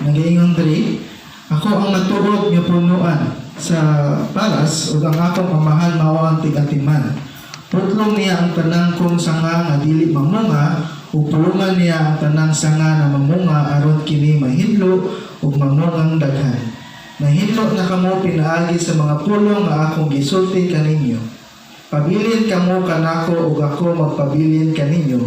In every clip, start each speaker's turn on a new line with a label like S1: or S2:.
S1: Nagaingon diri, "Ako ang matuod nga punuan sa paras ug ang akong Amahan mao ang tig-atiman. Putlon niya ang tanang kong sanga nga dili mamunga ug pulungan niya ang tanang sanga na mamunga aron kini mahinlo ug mamungang daghan. Nahinlo na kamo pinaagi sa mga pulong nga akong gisulti kaninyo. Pabilin kamo kanako ug ako magpabilin kaninyo.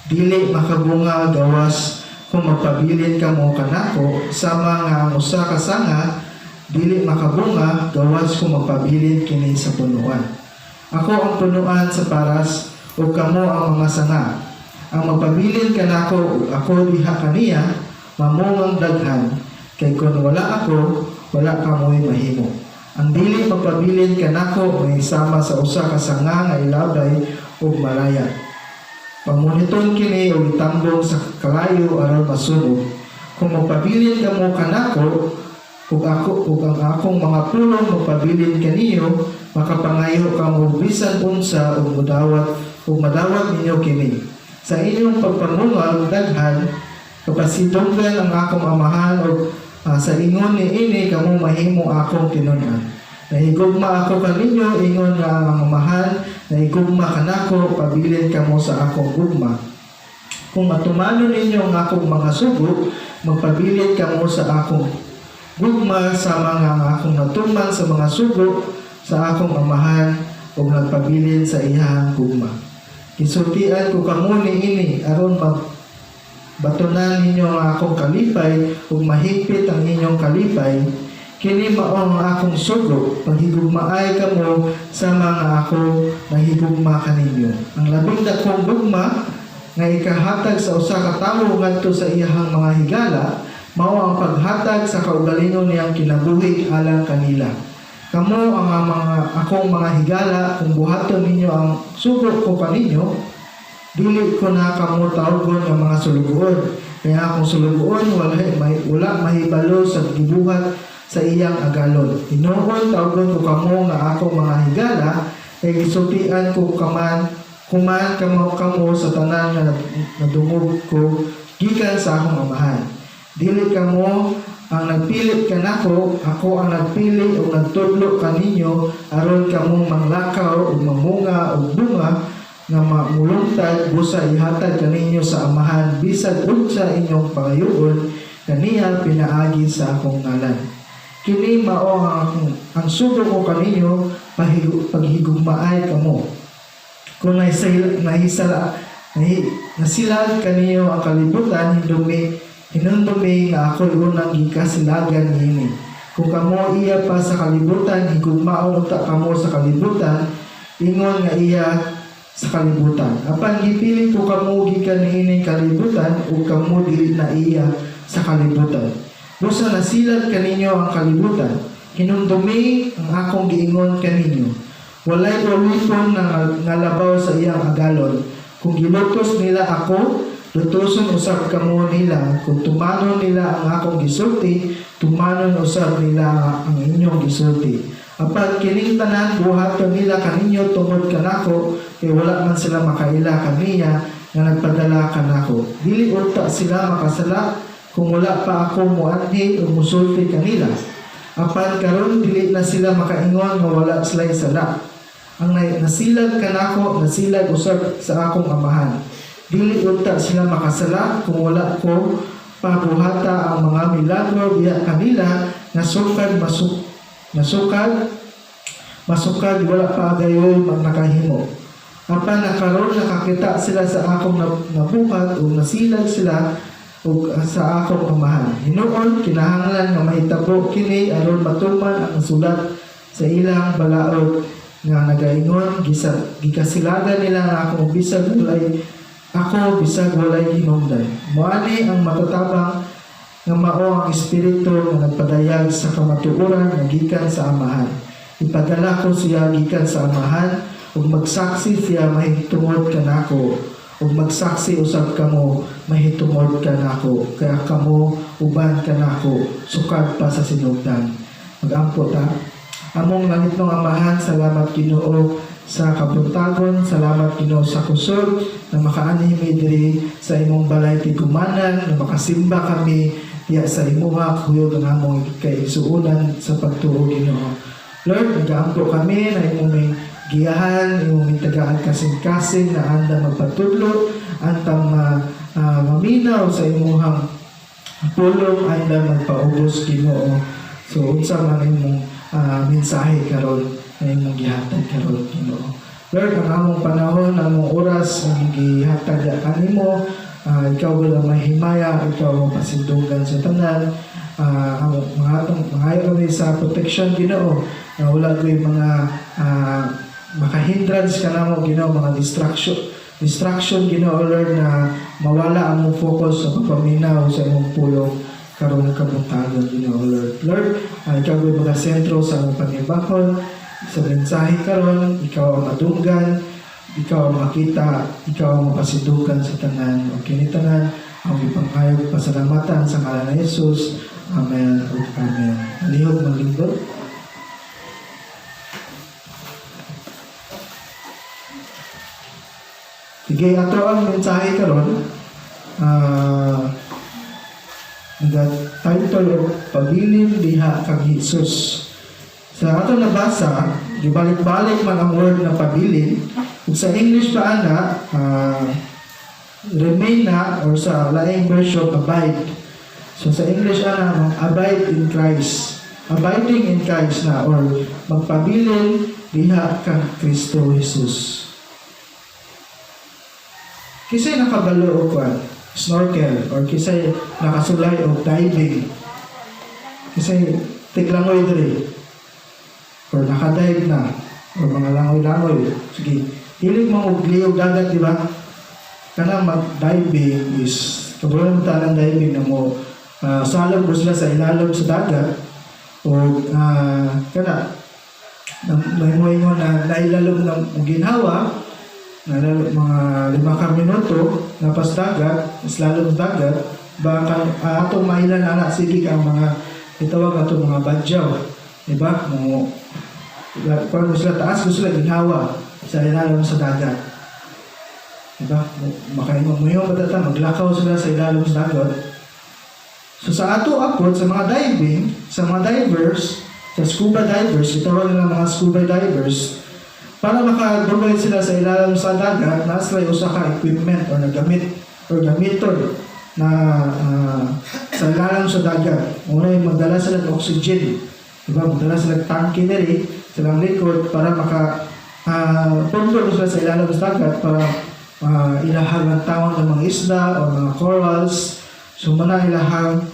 S1: Dili makabunga gawas kung magpabilin kamo kanako, sama nga ang usa ka sanga dili makabunga gawas kung magpabilin kini sa punuan. Ako ang punuan sa paras ug kamo ang mga sanga. Ang magpabilin kanako ug ako diha kaniya mamungang daghan, kay kun wala ako, wala kamoy mahimo. Ang dili magpabilin kanako may sama sa usa ka sanga nga ilabay ug malaya. Panguniton kini ug itambong sa kalayo aron masunog. Kung magpabilin kamo kanako ug ako ug ang akong mga pulong magpabilin kaniyo, makapangayo kamo bisan unsa ug madawat ninyo kini. Sa inyong pagpamunga daghan, kapasidunggan ang akong Amahan ug sa ingon ni ini kamo mahimo akong tinun-an. Nahigugma ako kaninyo ingon nga ang Amahan nahigugma kanako. Pabilin kamo sa akong gugma. Kung matumanon ninyo ang akong mga sugo, magpabilin kamo sa akong gugma sama nga ang akong natuman sa mga sugo sa akong Amahan ug nagpabilin sa iyang gugma. Gisultian ko kamo niini aron batunan ninyo ang akong kalipay ug mahigpit ang inyong kalipay. Kini mao ang akong sugo, paghigugmaay kamo sama nga ako nahigugma kaninyo. Ang labing dakong gugma nga ikahatag sa usa ka tawo ngadto sa iyahang mga higala mao ang paghatag sa kaugalingon niyang kinabuhi alang kanila. Kamo ang mga akong mga higala kung buhaton ninyo ang sugo ko kaninyo. Dili ko na kamo tawgon nga mga sulugoon, kay ang sulugoon wala mahibalo sa gibuhat sa iyang agalon. Hinuon tawgon ko kamo nga akong mga higala, kay gisultian ko kuman kamo sa tanan nga nadungog ko gikan sa akong Amahan. Dili kamo ang nagpili kanako, ako ang nagpili ug nagtudlo kaninyo aron kamo manglakaw ug mamunga og bunga nga mamulungtad, busa ihatag kaninyo sa Amahan bisag unsa inyong pangayoon kaniya pinaagi sa akong ngalan. Kini mao ang sugo ko kaninyo, paghigugmaay kamo. Kung nasilag kaninyo ang kalibutan, hinumdumi nga ako'y unang gikasilagan niini. Kung kamo iya pa sa kalibutan, higugmaon unta kamo sa kalibutan, ingon nga iya sa kalibutan. Apan gipili ko kamo gikan niining kalibutan ug kamo dili na iya sa kalibutan. Busa nasilag kaninyo ang kalibutan. Hinumdumi ang akong giingon kaninyo. Walay ulipon na nga labaw sa iyang agalon. Kung gilutos nila ako, lutoson usab kamo nila. Kung tumanon nila ang akong gisulti, tumanon usab nila ang inyong gisulti. Apan kining tanan buhaton nila kaninyo tungod kanako, kay wala man sila makaila kaniya nga nagpadala kanako. Dili unta sila makasala kung wala pa ako muanhi o musulti kanila. Apan karon dili na sila makaingon nga wala sila sala. Ang nasilag kanako, nasilag usab sa akong Amahan. Dili unta sila makasala kung wala ko pabuhata ang mga milagro diha kanila nga sukad masuk nasukad masukad wala pa gayoy nakahimo. Apan na karon nakakita sila sa akong nabuhat ug nasilag sila ug sa akong Amahan. Hinuon kinahanglan nga mahitabo kini aron matuman ang sulat sa ilang balaod nga nagaingon, gikasilagan nila nga akong bisag walay ako bisag walay hinungdan. Moani ang matatabang nga mao ang Espiritu nga nagpadayag sa kamatuoran nga gikan sa Amahan. Ipadala ko siya gikan sa Amahan ug magsaksi siya mahitungod kanako, ug magsaksi usab kamo mahitungod kanako, kay kamo uban kanako sukad pa sa sinugdan." Magampo ta. Among langitnong Amahan, salamat, Ginoo, sa kabuntagon, salamat, Ginoo, sa kusog na makaanhi mi diri sa imong balay tigumanan, na makasimba kami. diha sa imuha, kuyog ang among kaigsuonan sa pagtuo, Ginoo. Lord, nagaampo kami na imong may giyahan, imong may tagaan kasing-kasing na andam magpatudlo, andam maminaw sa imuhang pulong, andam magpaubos, Ginoo. So unsa man imong mensahe karon na imong gihatag karon, Ginoo. Lord, ang among panahon, among oras, ang gihatag kanimo, ikaw wala mahimaya, ikaw ang pasindugan sa tanan. Among mga atong mangayo kami sa protection, Ginoo, na wala ko'y mga makahindrance ka namo, Ginoo, mga distraction, Ginoo Lord, na mawala among focus sa pagpaminaw sa imong pulong karong kabuntagon, Ginoo Lord. Lord, ikaw ay mga sentro sa among panibakon sa mensahe karon, ikaw ang madunggan, ikaw ang makita, ikaw ang mapasindugan sa tanan. O kini tanan, ang ipangayog pasalamatan sa ngalan ni Jesus. Amen ug amen. Alihog maglingkod. Sige, ato ang mensahe karon. Naga-title og "Pabilin Diha Kang Jesus". Sa ato nabasa, gibalik-balik man ang word na "pabilin". Ug sa English pa ana, "remain" na or sa laing version, "abide". So sa English ana, "abide in Christ". "Abiding in Christ" na or magpabilin diha kang Kristo Jesus. Kisay nakabalo og kwan, snorkel, or kisay nakasulay og diving? Kisay tiglangoy diri or nakadive na or mga langoy-langoy? Sige, hilig mo og liog dagat, di ba? Kanang mag-diving is kabalo ta ng diving na mo salog mo sila sa ilalom sa dagat o kana may mo na nailalom ng ginhawa na mga 5 ka minuto napas dagat, islalom sa dagat baka atong mailan ana sige ang mga itawag ato mga badyaw, di ba? Mo kuan sila, taas gusto sila ginhawa sa ilalim sa dagat, di ba? Makaingon mo yung batata, maglakaw sila sa ilalim sa dagat. So sa ato apod sa mga diving, sa mga divers, sa scuba divers, itawag nila mga scuba divers, para makadugay sila sa ilalim sa dagat, naa sila usa ka equipment or nagamit or gamiton na sa ilalim sa dagat. Una yung magdala sila ng oxygen. Diba? Magdala sila ng tangke diri silang likod para maka pundo sila sa ilalim sa dagat para ilahang ang tawon ng mga isda o mga corals. So muna ilahang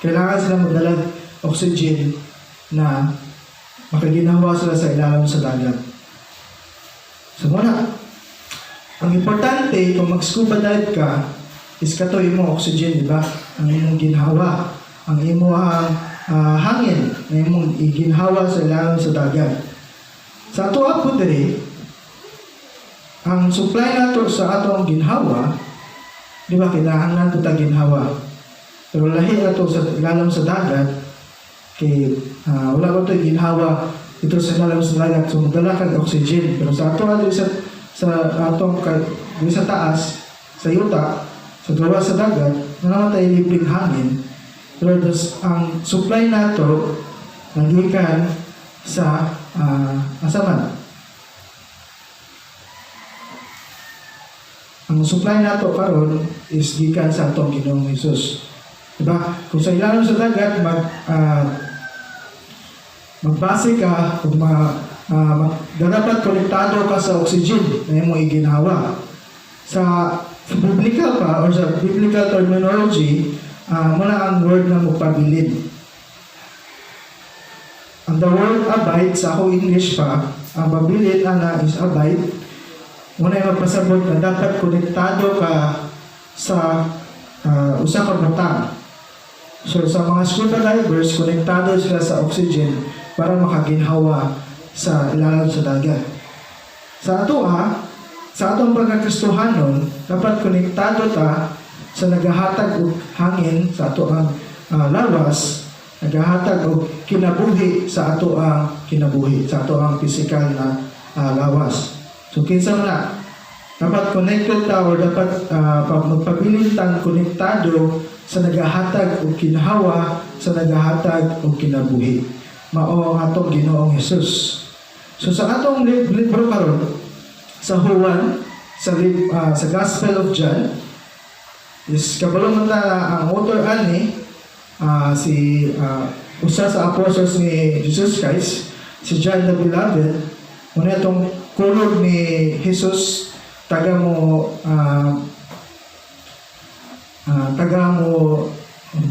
S1: kailangan sila magdala oxygen na makaginhawa sila sa ilalim sa dagat. So muna, ang importante kung mag-scuba dive ka is kato imong oxygen, di ba? Ang imong ginhawa, ang imong hangin na imong iginhawa sa ilalim sa dagat. Sa ato po diri, ang supply nato sa atong ginhawa, di ba, kinahanglan to ta ginhawa. Pero lahi ato sa ilalim sa dagat kay wala ko to ginhawa ito sa ilalim sa dagat, so magdala kag oxygen. Pero sa ato ato sa atong kay diri sa taas sa yuta, sa gawas sa dagat, wala man tayo libreng hangin. Pero ang supply nato nagikan sa asa man? Ang supply nato karon is gikan sa atong Ginoong Hesus. Diba? Kung sa ilalim sa dagat magbase ka kung dapat konektado ka sa oxygen na imong iginhawa. Sa biblical pa or sa biblical terminology, muna ang word na "magpabilin". Ang the word "abide" sa akong English pa, ang "pabilin" ana is "abide". Muna yung magpasabot na dapat konektado ka sa usa ka butang. So sa mga scuba divers, konektado sila sa oxygen para makaginhawa sa ilalim sa dagat. Sa ato sa atong pagkakristohanon, dapat konektado ta sa nagahatag og hangin sa ato ang lawas, nagahatag og kinabuhi sa ato ang kinabuhi, sa ato ang pisikal na lawas. So kinsa man na? Dapat connected ta or dapat magpabilin tang konektado sa nagahatag og kinhawa, sa nagahatag og kinabuhi. Mao ang atong Ginoong Hesus. So sa atong libro karon sa Juan, sa Gospel of John is kabalo man ta ang author ani si usa sa apostles ni Jesus Christ, si John the Beloved. Muna itong kulog ni Jesus, taga mo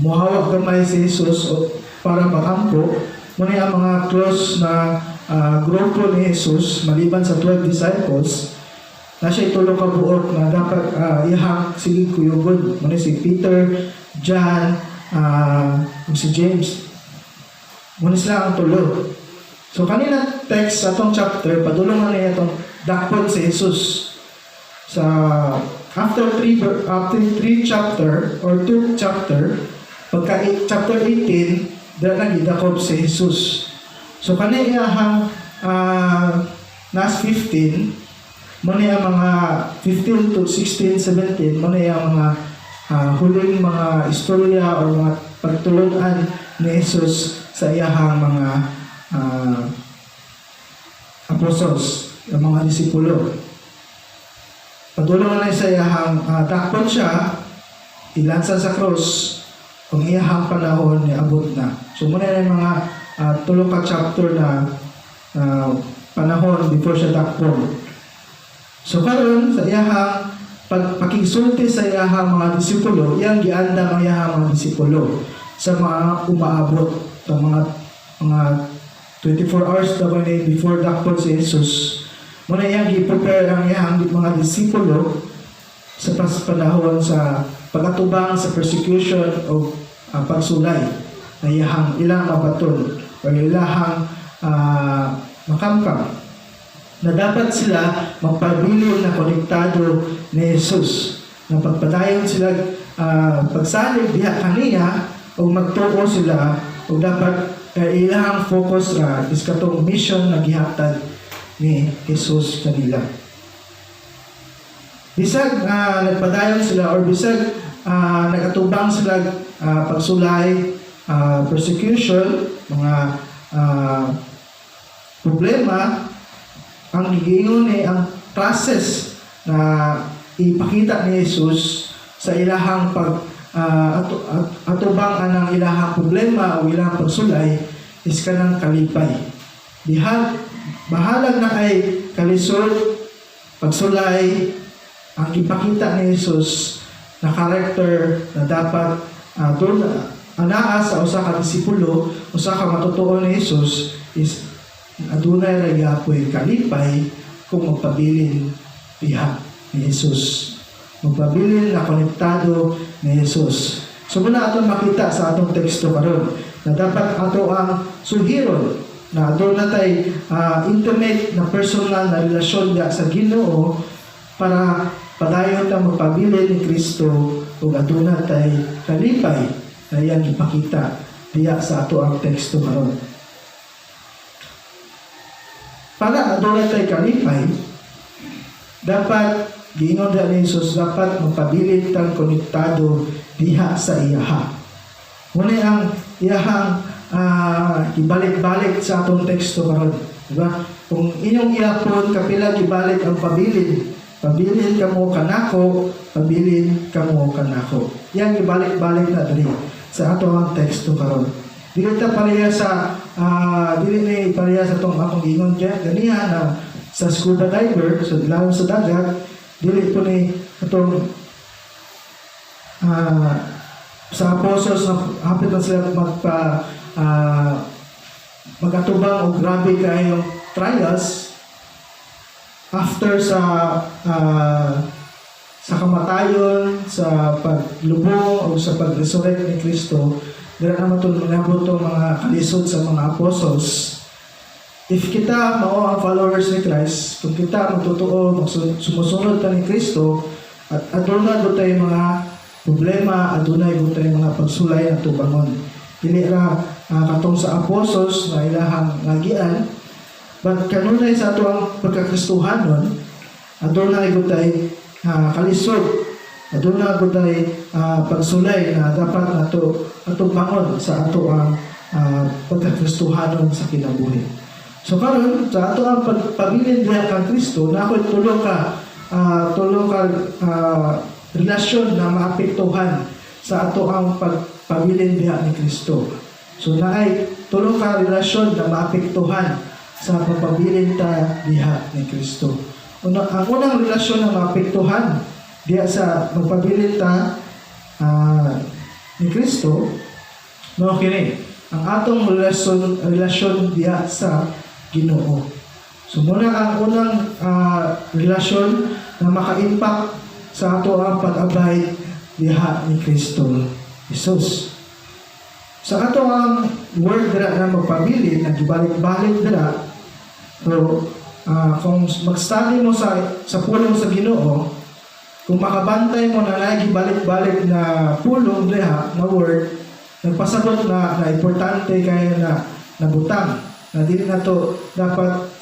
S1: muhawak gamay si Jesus para makampo. Muna ang mga close na grupo ni Jesus maliban sa 12 disciples na siya tulo ka buok na dapat iyahang sige kuyugon. Muna si Peter, John, ug si James. Muna sila ang tulo. So kanina text sa atong chapter, padulong na niya itong dakpon si Jesus sa after three chapter or two chapter, pagka chapter 18 dira na gidakop si Jesus. So kani iyahang last 15 mo ni ang mga 15 to 16, 17, mo ni ang mga huling mga istorya or mga pagtulunan ni Jesus sa iyahang mga apostles, ang mga disipulo. Padulong na sa iyahang dakpon siya, ilansa sa cross, kung iyahang panahon ni abot na. So muna na yung mga tulo ka chapter na panahon before siya dakpon. So karon sa iyahang pagpakigsulti sa iyahang mga disipulo, iyang giandam ang iyahang mga disipulo sa mga umaabot sa mga 24 hours na ba ni before dakpon si Jesus. Muna iyang gi-prepare ang iyahang mga disipulo sa panahon sa pag-atubang sa persecution o pagsulay na iyahang ilang mabaton o ilahang makamkam, na dapat sila magpabilin na konektado ni Jesus, na pagpadayon sila pagsalig diha kaniya o magtuo sila o dapat ilahang focus ra is katong mission na gihatag ni Jesus kanila. Bisag nagpadayon sila or bisag nagatubang sila pagsulay, persecution, mga problema, ang gigingon ni ang process na ipakita ni Jesus sa ilahang pag atubang anang ilahang problema o ilahang pagsulay is kanang kalipay. Bihag bahalag na ay kalisod, pagsulay, ang ipakita ni Jesus na character na dapat doon anaa sa usa ka disipulo, usa ka matutuo ni Jesus is adunay ra gyapoy kalipay kung magpabilin diha ni Jesus. Magpabilin na konektado ni Jesus. So muna aton makita sa atong teksto karon na dapat ato ang suhiron na aduna tay intimate na personal na relasyon diha sa Ginoo para padayon ta magpabilin ni Kristo ug aduna tay kalipay na iyang ipakita diha sa ato ang teksto karon. Para aduna tay kalipay, dapat giingon diha ni Jesus, dapat magpabilin tang konektado diha sa iyaha. Muna ang iyahang ibalik-balik sa atong teksto karon, di ba? Kung inyong iyapon, kapila gibalik ang pabilin. "Pabilin kamo kanako, pabilin kamo kanako." Yang ibalik-balik na diri sa ato ang teksto karon. Dili ni pareha sa atong akong ingon diya ganiha na sa scuba diver sa laom sa dagat, dili po ni atong sa apostles na hapit na sila magpa magatubang og grabe kayong trials after sa kamatayon, sa paglubong o sa pag-resurrect ni Kristo, dira naman ito manabot tong mga kalisod sa mga apostles. If kita mao ang followers ni Christ, kung kita magtotoo, sumusunod ta ni Kristo, at aduna do tay mga problema, adunay do tay mga pagsulay na tubangon. Dili ra katong sa apostles na ilahang ngagian, but kanunay sa ato ang pagkakristuhanon, Aduna gud tay kalisod. Aduna gud tay pagsulay na dapat nato atubangon sa ato ang pagkakristuhanon sa kinabuhi. So karon, sa ato ang pagpabilin diha kang Kristo, naa ko'y tulo ka relasyon na maapektuhan sa ato ang pagpabilin diha ni Kristo. So naay tulo ka relasyon na maapektuhan sa pagpabilin ta diha ni Kristo. Una, ang unang relasyon na maapektuhan diha sa magpabilin ta ni Kristo no kini ang atong relasyon diha sa Ginoo. So muna ang unang relasyon na maka-impact sa ato ang pag-abide diha ni Kristo Jesus. Sa ato ang word dira na magpabilin, nagibalik-balik dira. So, kung mag-study mo sa pulong sa Ginoo, kung makabantay mo na nagibalik-balik na pulong diha na word, nagpasabot na na importante kaya na nabutang na dili na to dapat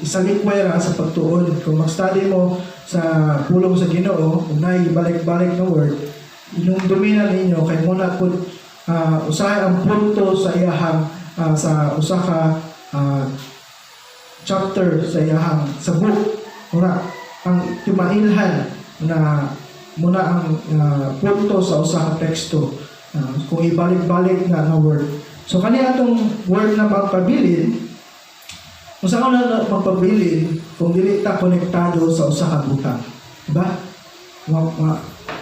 S1: isalikway ra sa pagtuon. Kung mag-study mo sa pulong sa Ginoo, kung naibalik-balik na word, inumdumi na ninyo kay muna pud usahay ang punto sa iyahang sa usa ka chapter sa iyahang sa book, muna ang timailhan na muna ang punto sa usa ka teksto kung ibalik-balik na nga word. So kani atong word na magpabilin, kung sa na magpabilin kung dili ta konektado sa usa ka butang, diba? Ma, ma,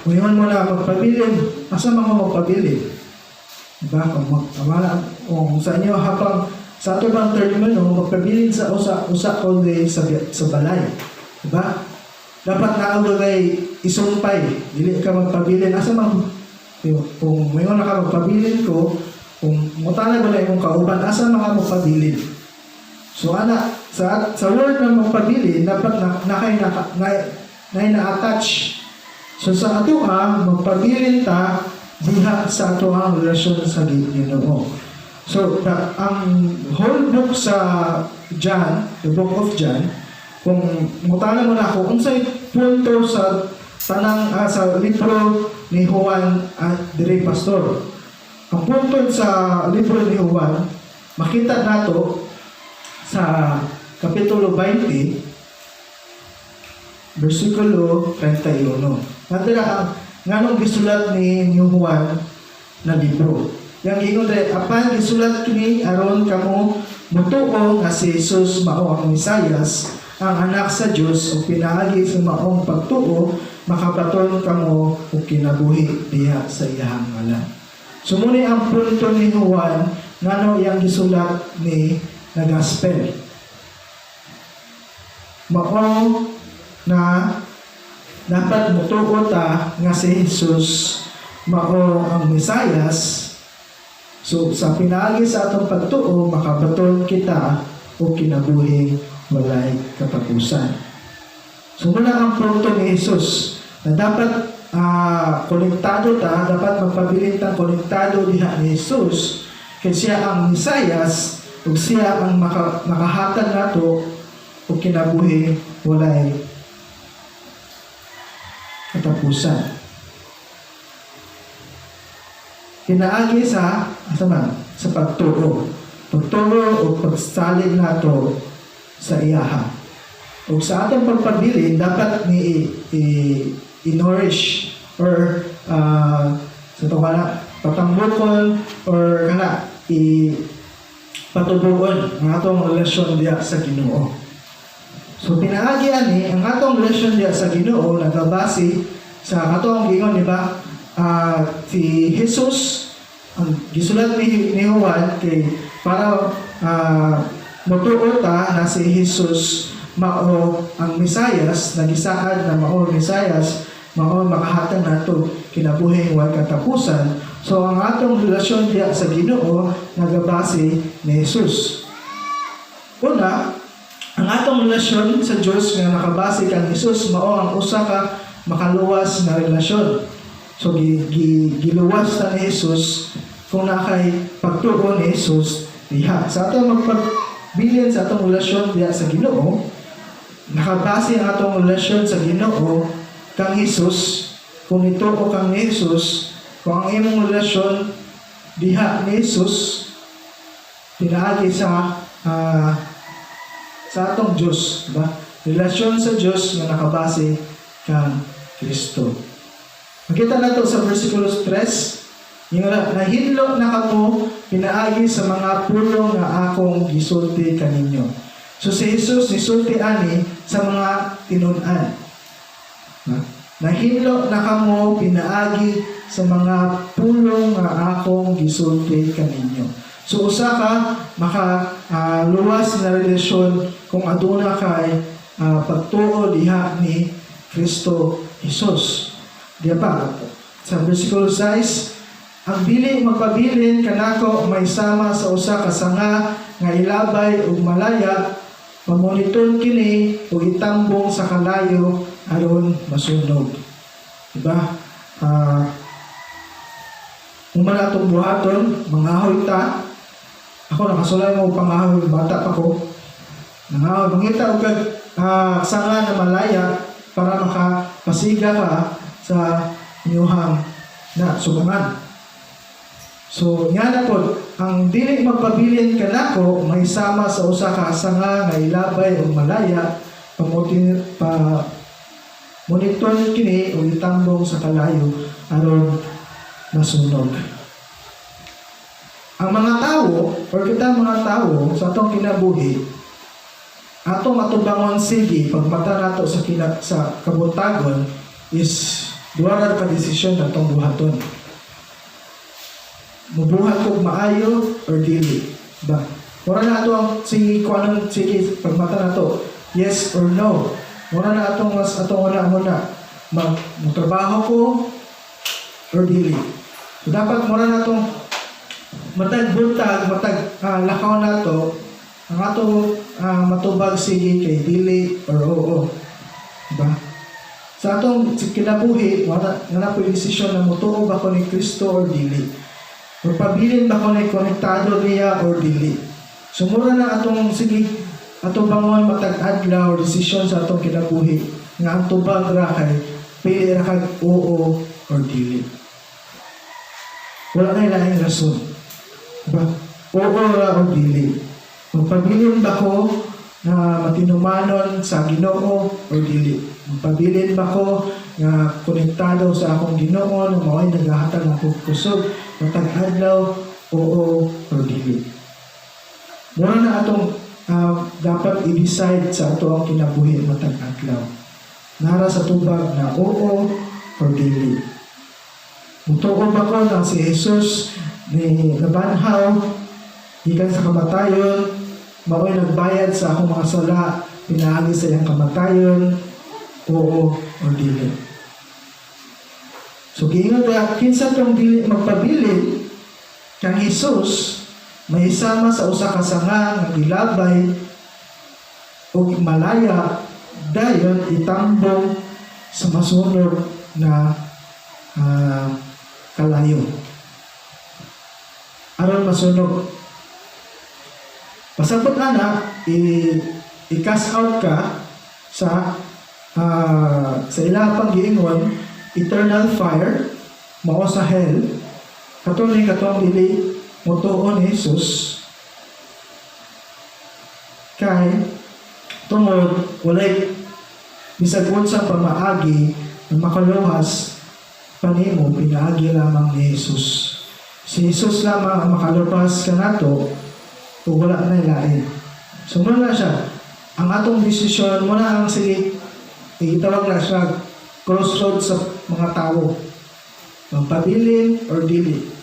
S1: Muingon mo na magpabilin, asa man mo magpabilin? Diba? Kung wala, kung sa inyo habang sa ato bang termino, magpabilin sa usa usa kundi sa balay. Diba? Dapat naa kay isumpay, dili ka magpabilin asa man kung muingon na ka magpabilin ko, kung mutana mo na imong kauban, asa man ka magpabilin? So ana sa word na magpabilin, dapat na kay na, na, na-attach. So sa ato ang magpabilin ta diha sa ato ang relasyon sa Ginoo. So ang whole book sa John, the book of John, kung mutana mo na ako unsay punto sa tanang sa libro ni Juan at diri, pastor. Ang punto sa libro ni Juan makita nato sa Kapitulo 20 versikulo 31. Nadala ang nganong gisulat ni Juan na libro. Yang ingon dre, "Apan gisulat kini aron kamo mutuo nga si Jesus mao ang Mesayas, ang anak sa Dios, ug pinaagi sa maong pagtuo makabaton kamo og kinabuhi diha sa iyang ngalan." So muna ang punto ni Juan ngano iyang gisulat ni na gospel. Mao na dapat mutuo ta nga si Jesus mao ang Mesayas. So sa pinaagi sa atong pagtuo makabaton kita og kinabuhi walay katapusan. So muna ang punto ni Jesus na dapat konektado ta, dapat magpabilin tang konektado diha ni Jesus kay siya ang Mesayas ug siya ang makahatag nato og kinabuhi walay katapusan. Pinaagi sa asa man sa pagtuo. Pagtuo o pagsalig nato sa iyaha. Ug sa atong pagpabilin dapat ni i-nourish or sa to kana patambukon or kana i patubuon ang atong relasyon diha sa Ginoo. So pinaagi ani ang atong relasyon diha sa Ginoo nagabase sa atong giingon, di ba? Si Jesus ang gisulat ni Juan kay para mutuo ta na si Jesus mao ang Mesayas, nagisaad na mao ang Mesayas, mao makahatag nato kinabuhi walay katapusan. So ang atong relasyon diha sa Ginoo nagabase ni Jesus. Una, ang atong relasyon sa Dios nga nakabase kang Jesus mao ang usa ka makaluwas na relasyon. So giluwas ta ni Jesus kung nakay pagtuo ni Jesus diha. Sa atong magpabilin sa atong relasyon diha sa Ginoo, Nakabase ang atong relasyon sa Ginoo kang Hesus. Kung ituo kang Jesus, kung ang imong relasyon diha ni Jesus pinaagi sa atong Diyos, ba? Relasyon sa Diyos nga nakabase kang Kristo. Makita nato sa versikulo 3, yung "Nahinlo na kamo pinaagi sa mga pulong nga akong gisulti kaninyo." So si Jesus nisulti ani sa mga tinun-an. Ha? "Nahinlo na kamo pinaagi sa mga pulong nga akong gisulti kaninyo." So usa ka maka luwas na relasyon kung aduna kay pagtuo diha ni Kristo Jesus. Diya pa sa versikulo 6, "Ang dili magpabilin kanako may sama sa usa ka sanga nga ilabay ug malaya, pamuniton kini ug itambong sa kalayo aron masunog." Diba? Kung man atong buhaton, mangahoy ta. Ako, nakasulay mo pangahoy, bata pa ko. Nangahoy, mangita og kag sanga na malaya para makapasiga ka sa inyuhang na sugangan. So, nga na po, "Ang dili magpabilin kanako may sama sa usa ka sanga nga ilabay o malaya, pamutin pa muniton kini o itambong sa kalayo aron masunog." Ang mga tao or kita mga tao sa atong kinabuhi, atong matubangon sige pagmata nato sa kabuntagon is duha ra ka desisyon na atong buhaton. Mubuhat kog maayo or dili. Ba? Mura na ato ang sige kung anong sige pagmata nato, yes or no. Mura na atong mas atong wala muna mag trabaho ko or dili. So dapat mura na atong matag buntag, matag lakaw nato, ang ato matubag sige kay dili or oo. Diba? Sa atong kinabuhi, wala na po desisyon na mutuo ba ko ni Kristo or dili. Magpabilin ba ko ni konektado niya or dili. So mura na atong sige atong bangon matag adlaw or desisyon sa atong kinabuhi nga ang tubag ra kay pili ra kag oo or dili. Wala na laing rason. Diba? Oo ra o dili. Magpabilin ba ko na matinumanon sa Ginoo or dili? Magpabilin ba ko nga konektado sa akong Ginoo nga mao'y nagahatag akong kusog matag adlaw, oo or dili? Mura na atong dapat i-decide sa ato ang kinabuhi matag adlaw. Nara sa tubag na oo or dili. Mutuo ba ko na si Jesus ni nabanhaw gikan sa kamatayon, mao'y nagbayad sa akong mga sala pinaagi sa iyang kamatayon, oo or dili? So giingon ta, kinsa tong dili magpabilin kang Jesus may sama sa usa ka sanga nga gilabay ug malaya, dayon itambong sa masunog na kalayo aron masunog. Pasabot ana, i-cast out ka sa ilang pang giingon eternal fire, mao sa hell, katong katong dili motuo ni Jesus kay tungod walay bisag unsa pamaagi na makaluwas panimo pinaagi lamang ni Jesus. Si Jesus lamang ang makaluwas kanato ug wala na lain. So muna na siya. Ang atong desisyon muna ang sige itawag na siya crossroad sa mga tao. Magpabilin or dili.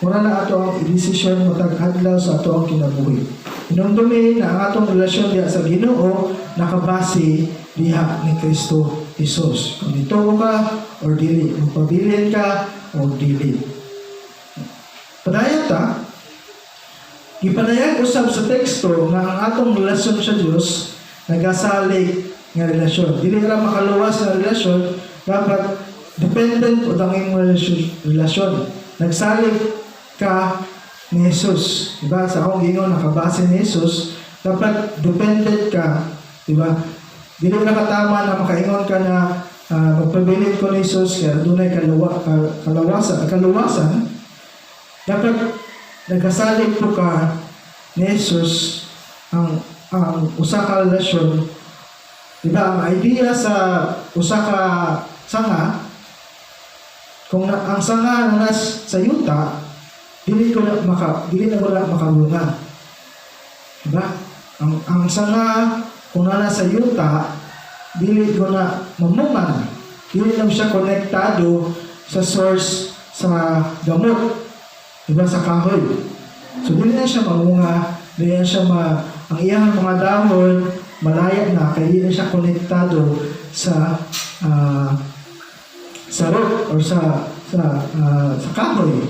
S1: Muna na ato ang desisyon matag adlaw sa ato ang kinabuhi. Hinumdumi na ang atong relasyon diha sa Ginoo nakabase diha ni Kristo Jesus. Kung nituo ka or dili, magpabilin ka or dili. Padayon ta, gipadayag usab sa teksto nga ang atong relasyon sa Dios nagasalig nga relasyon. Dili ra makaluwas nga relasyon, dapat dependent o ang imong relasyon. Nagsalig ka ni Jesus. Diba? Sa akong gingon, nakabase ni Jesus. Dapat dependent ka, di ba? Dili na katama na makaingon ka na magpabilin ko ni Jesus kaya dunay kalawasan. Dapat nagasalig po ka ni Jesus ang usa ka relasyon. Di ba, ang idea sa usa ka sanga, kung ang sanga na nas sa yuta, dili na wala makabunga. Di ba? Ang sanga kung na sa yuta, dili ko na mamunga na. Dili lang siya konektado sa source, sa gamot. Di ba, sa kahoy. So dili na siya mamunga, dili na siya ang iyang mga dahon malaya na kay dili na siya konektado sa root or sa kahoy,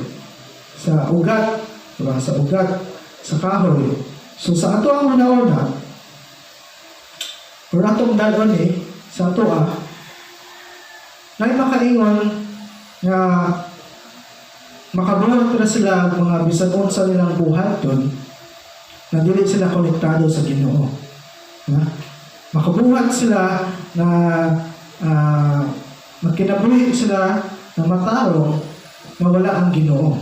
S1: sa ugat, diba? Sa ugat sa kahoy. So sa ato ang una-una or atong dal-on eh sa ato nay makaingon nga makabuhat ra sila mga bisan unsa nilang buhaton na dili sila konektado sa Ginoo. Ha? Makabuhat sila na magkinabuhi sila na matarong na wala ang Ginoo.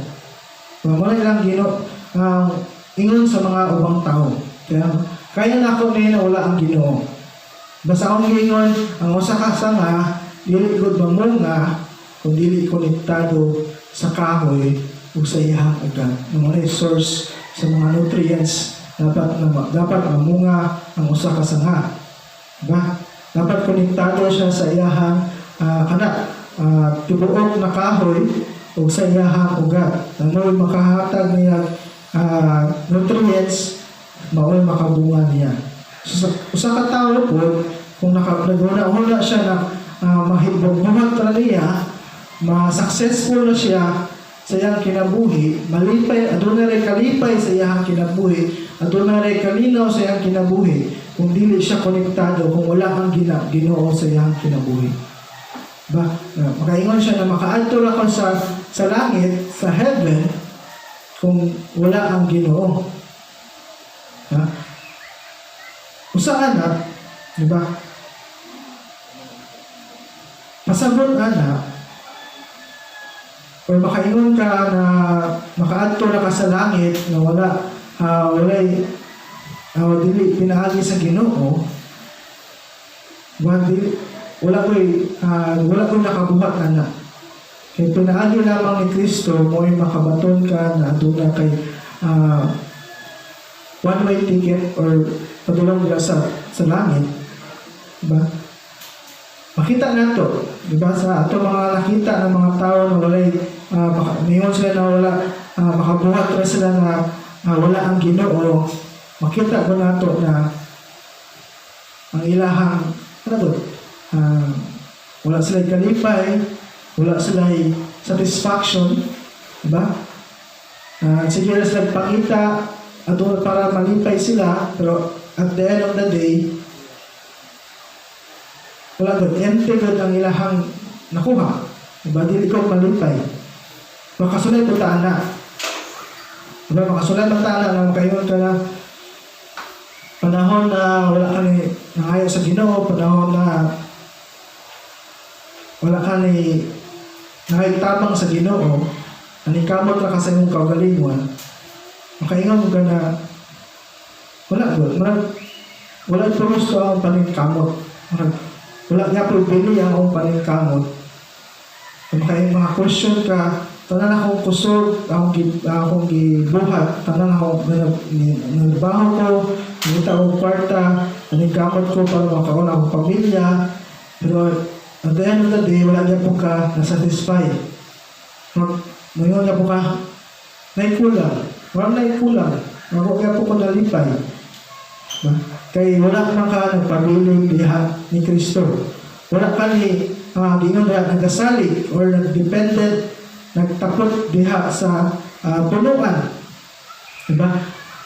S1: Wala ilang Ginoo ang ingon sa mga ubang tao. Kaya kaya na ako ni na wala ang Ginoo. Basta akong giingon, ang usa ka sanga dili gud mamunga kung dili konektado sa kahoy ug sa iyang ugat. Ang mga source sa mga nutrients dapat mamunga ang usa ka sanga. Diba? Dapat konektado siya sa iyahang kana tibuok na kahoy ug sa iyahang ugat. Ang mao'y makahatag niya nutrients, mao'y makabunga niya. So, sa usa ka tawo po, kung naghuna-huna siya na mahibog-buhat ra niya, ma-successful na siya sa iyang kinabuhi, malipay, aduna ray kalipay sa iyang kinabuhi, aduna ray kalinaw sa iyang kinabuhi, kung dili siya konektado, kung wala ang Ginoo sa iyang kinabuhi. Ba, na, makaingon siya na makaadto ra ko sa langit, sa heaven, kung wala ang Ginoo. Ha? Usa ana, di ba? Pasabot ana, or makaingon ka na makaadto na ka sa langit na walay dili pinaagi sa Ginoo, wa dili wala ko'y nakabuhat ana. Kay pinaagi lamang ni Kristo mo'y makabaton ka na aduna kay one way ticket or padulong nila sa langit, diba? Makita nato, di ba, sa ato mga nakita ng mga tao na walay ningon sila na wala makabuhat ra sila na wala ang Ginoo, makita ko nato na ang ilahang ano to, wala sila kalipay, wala sila satisfaction, di ba? Sige na sila pangita ato para malipay sila, pero at the end of the day wala gud, empty gud ang ilahang nakuha. Diba? Dili ko malipay. Makasulay po ta ana. Diba? Makasulay man ta ana na makaingon ka na panahon na wala ka ni nangayo sa Ginoo, panahon na wala ka ni tabang sa Ginoo, naningkamot ra ka sa imong kaugalingon, makaingon mo ka na wala gud, murag wala puros ang paningkamot. Murag wala nga bili ang akong paningkamot. Kung makaingon mga question ka, tanan akong kusog, akong gibuhat, tanan akong nagtrabaho ko, nangita akong kwarta, naningkamot ko para makaon akong pamilya, pero at the end of the day, wala gyapon ka na-satisfy. Moingon gyapon ka, naikulang. Wala naikulang. Wala gyapon ko nalipay. Ba? Kay wala man ka nagpabilin diha ni Kristo. Wala ka ni giingon diha nagasalig or nagdependent, nagtapot diha sa punuan. Diba?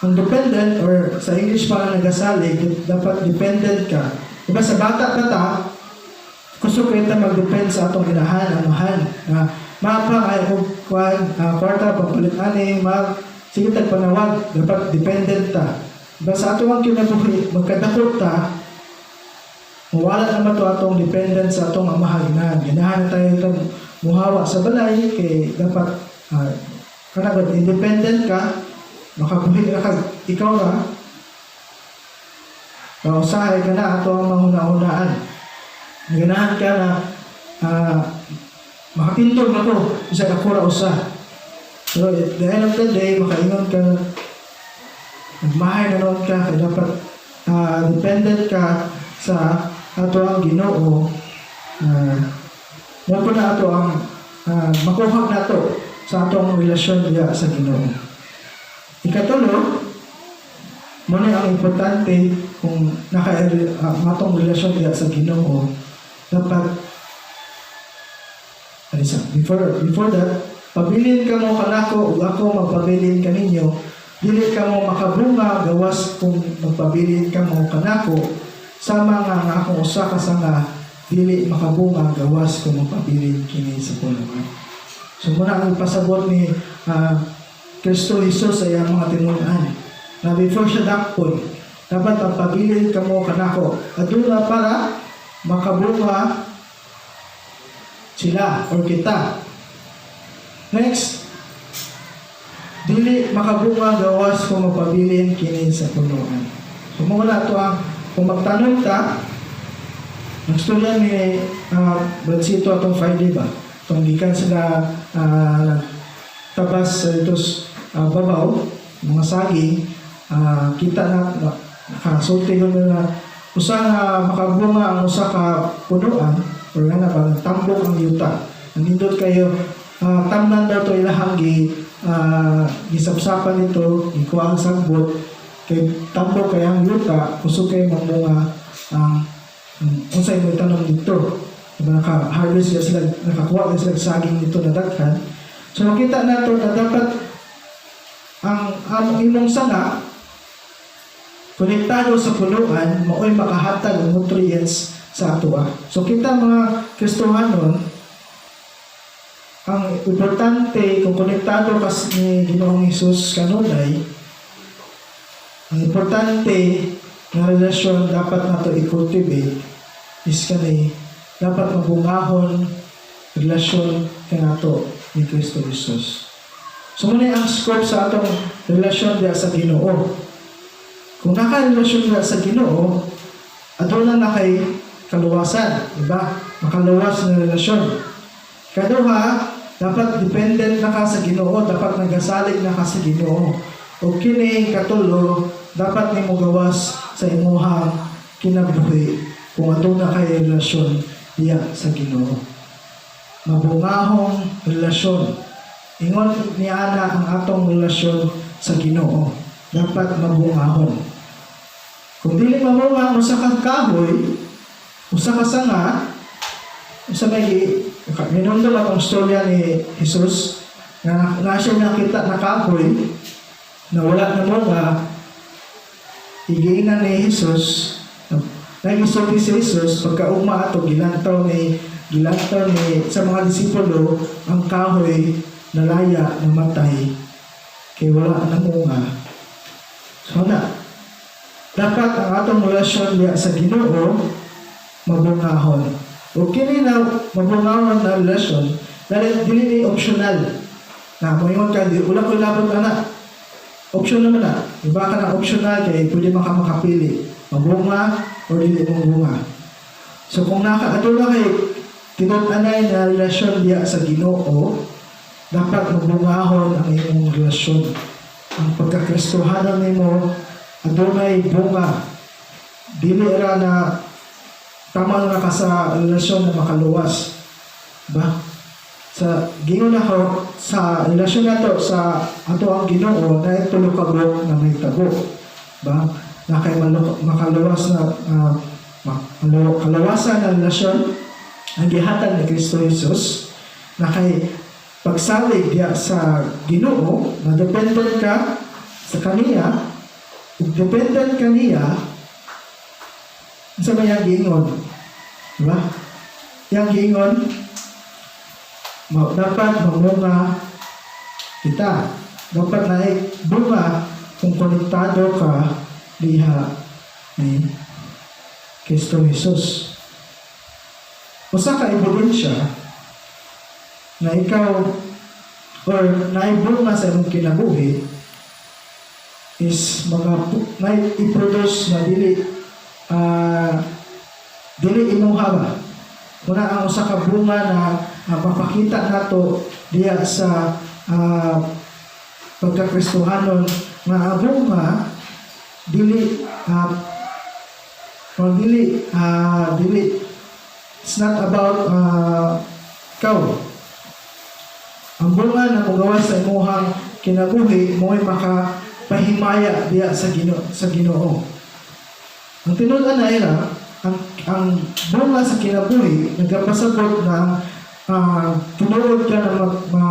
S1: Ang dependent or sa English pa nagasalig, dapat dependent ka. Diba sa bata pa ta, kusog kita mag-depend sa atong inahan, amahan. Na mapa ay og kuan kwarta pagpalit ani, mag sige tag panawag, dapat dependent ta. Ba sa ato ang kinabuhi, magkadako ta, mawala naman to atong dependent sa atong amahan ganahan. Ganahan na tayo itong muhawa sa balay kay dapat kana ba independent ka, makabuhi ra ka, ikaw ra. Kausahay ka na ato ang mahuna-hunaan. Ganahan ka na makatindog ako bisag ako ra usa. Pero at the end of the day, makaingon ka, nagmahay na noon ka, kaya dapat dependent ka sa ato ang Ginoo mo po na ato ang makuha nato sa atong relasyon diya sa Ginoo. Ikatulo, mo na ang importante kung naka atong relasyon diya sa Ginoo, dapat Alisa, before that, "Pabilin kamo kanako ug ako magpabilin kaninyo. Dili kamo makabunga gawas kung magpabilin kamo kanako, sama nga ang akong usa ka sanga dili makabunga gawas kung magpabilin kini sa punuan." So muna ang ipasabot ni Kristo Jesus sa iyang mga tinun-an na before siya dakpon, dapat magpabilin kamo kanako aduna para makabunga sila or kita. Next, dili makabunga gawas kung magpabilin kini sa punuan. So muna to ang kung magtanom ka, nagstorya ni Bradsito atong Friday ba? Itong gikan sila tabas sa itos babaw, mga saging, kita na nakasulti ko na usa nga makabunga ang usa ka punuan or nga na ba tambok ang yuta. Nindot kayo tamnan daw to ilahang gi gisapsapan nito, gikuha ang sagbot kay tambok kay ang yuta, kusog kay mamunga ang unsay mo tanom dito. Diba naka harvest sila, nakakuha na sila saging dito na daghan. So makita nato na dapat ang imong sanga konektado sa punuan, mao'y makahatag og nutrients sa atoa. So kita mga Kristohanon, ang importante kung konektado ka ni Ginoong Hesus kanunay, ang importante nga relasyon dapat nato i-cultivate is kani, dapat mabungahon relasyon kanato ni Kristo Jesus. So muna ang scope sa atong relasyon diha sa Ginoo. Kung nakarelasyon diha sa Ginoo, aduna na kay kaluwasan, di ba? Makaluwas na relasyon. Kaduha, dapat dependent na ka sa Ginoo, dapat nagasalig na ka sa Ginoo. O kini katulo, dapat nimo gawas sa imuhang kinabuhi kung aduna kay relasyon diya sa Ginoo. Mabungahong relasyon. Ingon ni ana ang atong relasyon sa Ginoo. Dapat mabungahon. Kung dili mamunga ang usa ka kahoy, usa ka sanga, usa may minundol atong storya ni Jesus nga na siya nakita na kahoy na wala na munga, igiinan ni Jesus, nagisulti si Jesus, pagkaugma ato gilantaw ni sa mga disipulo ang kahoy nalaya, namatay kay wala na munga. So na dapat ang atong relasyon diya sa Ginoo mabungahon. O kini na mabungahon na relasyon dahil dili ni optional na moingon ka, "Di wala ko labot ana." Option naman na iba ka na, optional kay pwede man ka makapili mabunga or dili mabunga. So kung naka aduna kay tinud-anay na relasyon diya sa Ginoo, dapat mabungahon ang imong relasyon. Ang pagkakristohanon nimo adunay bunga. Dili ra na tama na ka sa relasyon na makaluwas. Ba? Sa gingon ako sa relasyon nato sa ato ang Ginoo na tulo ka buok na mahitabo. Ba? Na kay makaluwas na kalawasan na relasyon ang gihatag ni Kristo Jesus, na kay pagsalig diya sa Ginoo na dependent ka sa kaniya ug dependent kaniya sa may giingon, di ba? Yang giingon dapat mamunga kita, dapat na bunga kung konektado ka diha ni Kristo Jesus. Usa ka ebidensya na ikaw or naibunga sa imong kinabuhi is mga na i-produce na dili imuha ba. Muna ang usa ka bunga na mapakita nato diya sa pagkakristohanon nga ang bunga dili or dili, it's not about ikaw. Ang bunga na mugawas sa imuhang kinabuhi mo'y makapahimaya diya sa Ginoo. Ang tinud-an na ira, ang bunga sa kinabuhi nagapasabot na tinuod ka na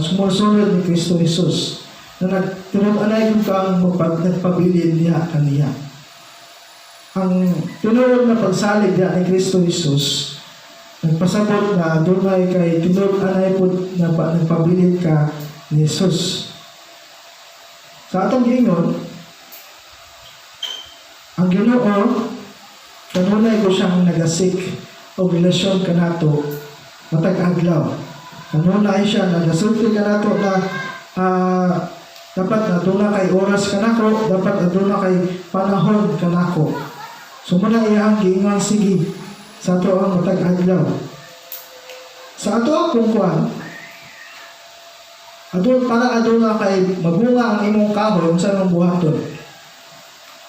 S1: sumusunod ni Kristo Jesus na nagtinud-anay kung kang nagpabilin diha kaniya. Ang tinuod na pagsalig diha ni Kristo Jesus nagpasabot na dunay kay tinud-anay pud na nagpabilin ka ni Jesus. Sa atong giingon, ang Ginoo kanunay ko siyang naga-seek og relasyon kanato matag adlaw. Kanunay siya nagasulti kanato na dapat aduna kay oras kanako, dapat aduna kay panahon kanako. So muna iyang giingon sige sa ato ang matag adlaw. Sa ato ang kungkuan, adun para aduna kay mabunga ang imong kahoy, unsa imong buhaton?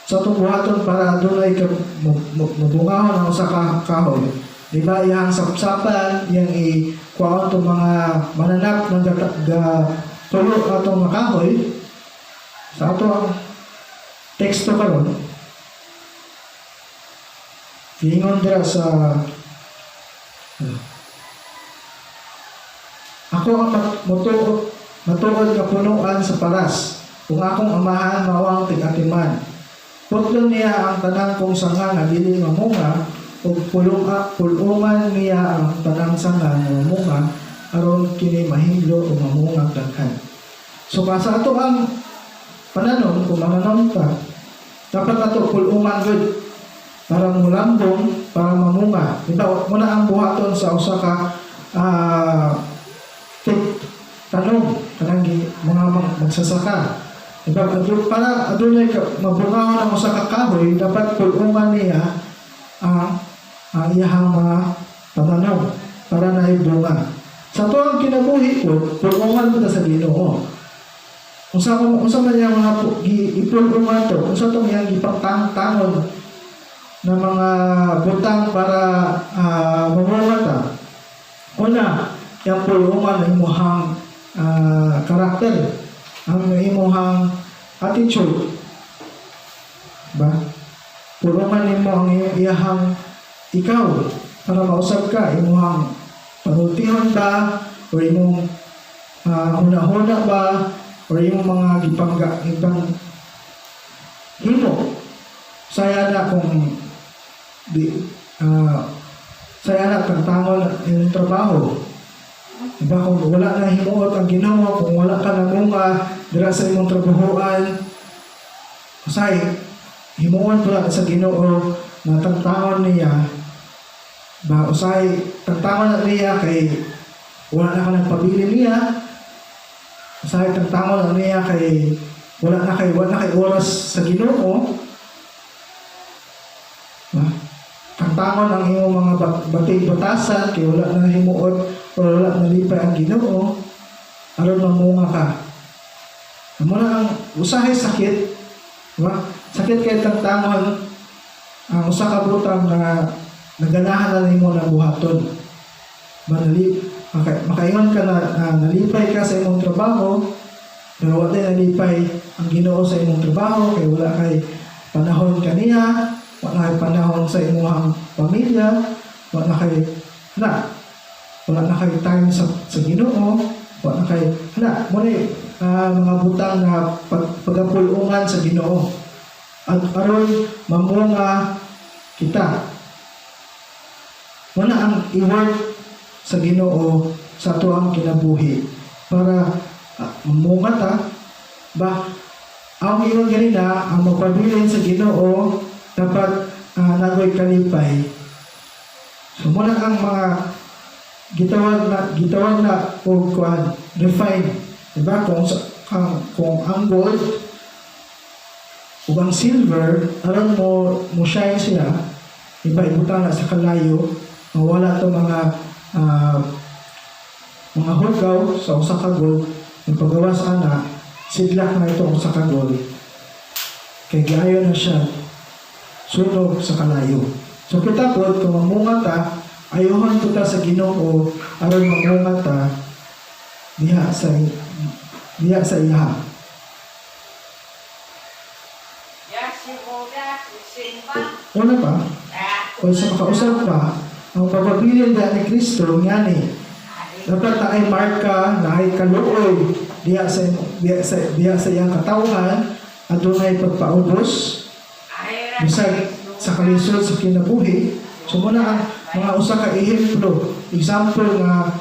S1: Sa atong buhaton para adunay ka mabungahon ang usa ka kahoy. Di ba iyang sapsapan, iyang i-kuhaon tong mga mananap ng ga tulo atong mga kahoy. Sa ato ang teksto karon, giingon dira sa "Ako ang matuod nga punuan sa paras, ug akong Amahan mao ang tig-atiman. Putlon niya ang tanang kong sanga nga dili mamunga ug pulungan niya ang tanang sanga nga mamunga aron kini mahinlo ug mamunga daghan." So pa sa ato ang pananom, kung mananom ta, dapat ato pulungan gud para mulambong, para mamunga. Di ba? Muna ang buhaton sa usa ka tanom kanang mga magsasaka. Di ba? Para adunay ka mabungahon ang usa ka kahoy, dapat pulungan niya ang iyahang mga pananom para naay bunga. Sa ato ang kinabuhi po, pulungan mo ta sa Ginoo. Unsa man iyang mga ipulungan to, unsa tong iyang gipangtangtangon na mga butang para mamunga ta? Una, yung pulungan ang imuhang karakter, ang imuhang attitude. Ba? Pulungan nimo ang iyahang ikaw para mausab ka, imuhang panultihon ba, o imong huna-huna ba, o imong mga gipang himo. Saya na kung di saya na tangtangon imong trabaho. Diba kung wala na himuot ang Ginoo, kung wala ka namunga dira sa imong trabahoan, usay himuon pala sa Ginoo na tangtangon niya ba, usay tangtangon na niya kay wala na ka nagpabili niya, usahay tangtangon na niya kay wala na kay oras sa Ginoo ba? Tangtangon ang imong mga batig batasan kay wala na himuot o wala na lipay ang Ginoo aron mamunga ka. Amo na ang usahay sakit, diba? Sakit kay tangtangon ang usa ka butang nga naganahan na nimo na buhaton. Manali makaingon ka na nalipay ka sa imong trabaho pero wala nalipay ang Ginoo sa imong trabaho kay wala kay panahon kaniya, wala kay panahon sa imong pamilya, wala na kay time sa Ginoo, wala na kay na mo ni mga butang na pagapulungan sa Ginoo at aron mamunga kita. Muna ang i-work sa Ginoo sa ato ang kinabuhi para mamunga ta ba. Ang ingon ganina, ang magpabilin sa Ginoo dapat naa goy kalipay. So mao na ang mga gitawag na og kuan, refine, diba? Kung ang gold ug ang silver, aron mo mo shine siya, diba, ibutang na sa kalayo, mawala to mga hugaw sa usa ka gold. Ang pagawas ana, sidlak na ito usa ka gold kay giayo na siya sunog sa kalayo. So kita pod, kung mamunga ta, ayohon kita sa Ginoo aron mamunga ta diha sa iyaha. Una pa, o sa makausap pa, ang pagpabilin diha ni Kristo ngani, dapat naay marka, naay kaluoy diha sa iyang katawhan, adunay pagpaubos bisag sa kalisod sa kinabuhi. So mao na ang mga usa ka ehemplo, example nga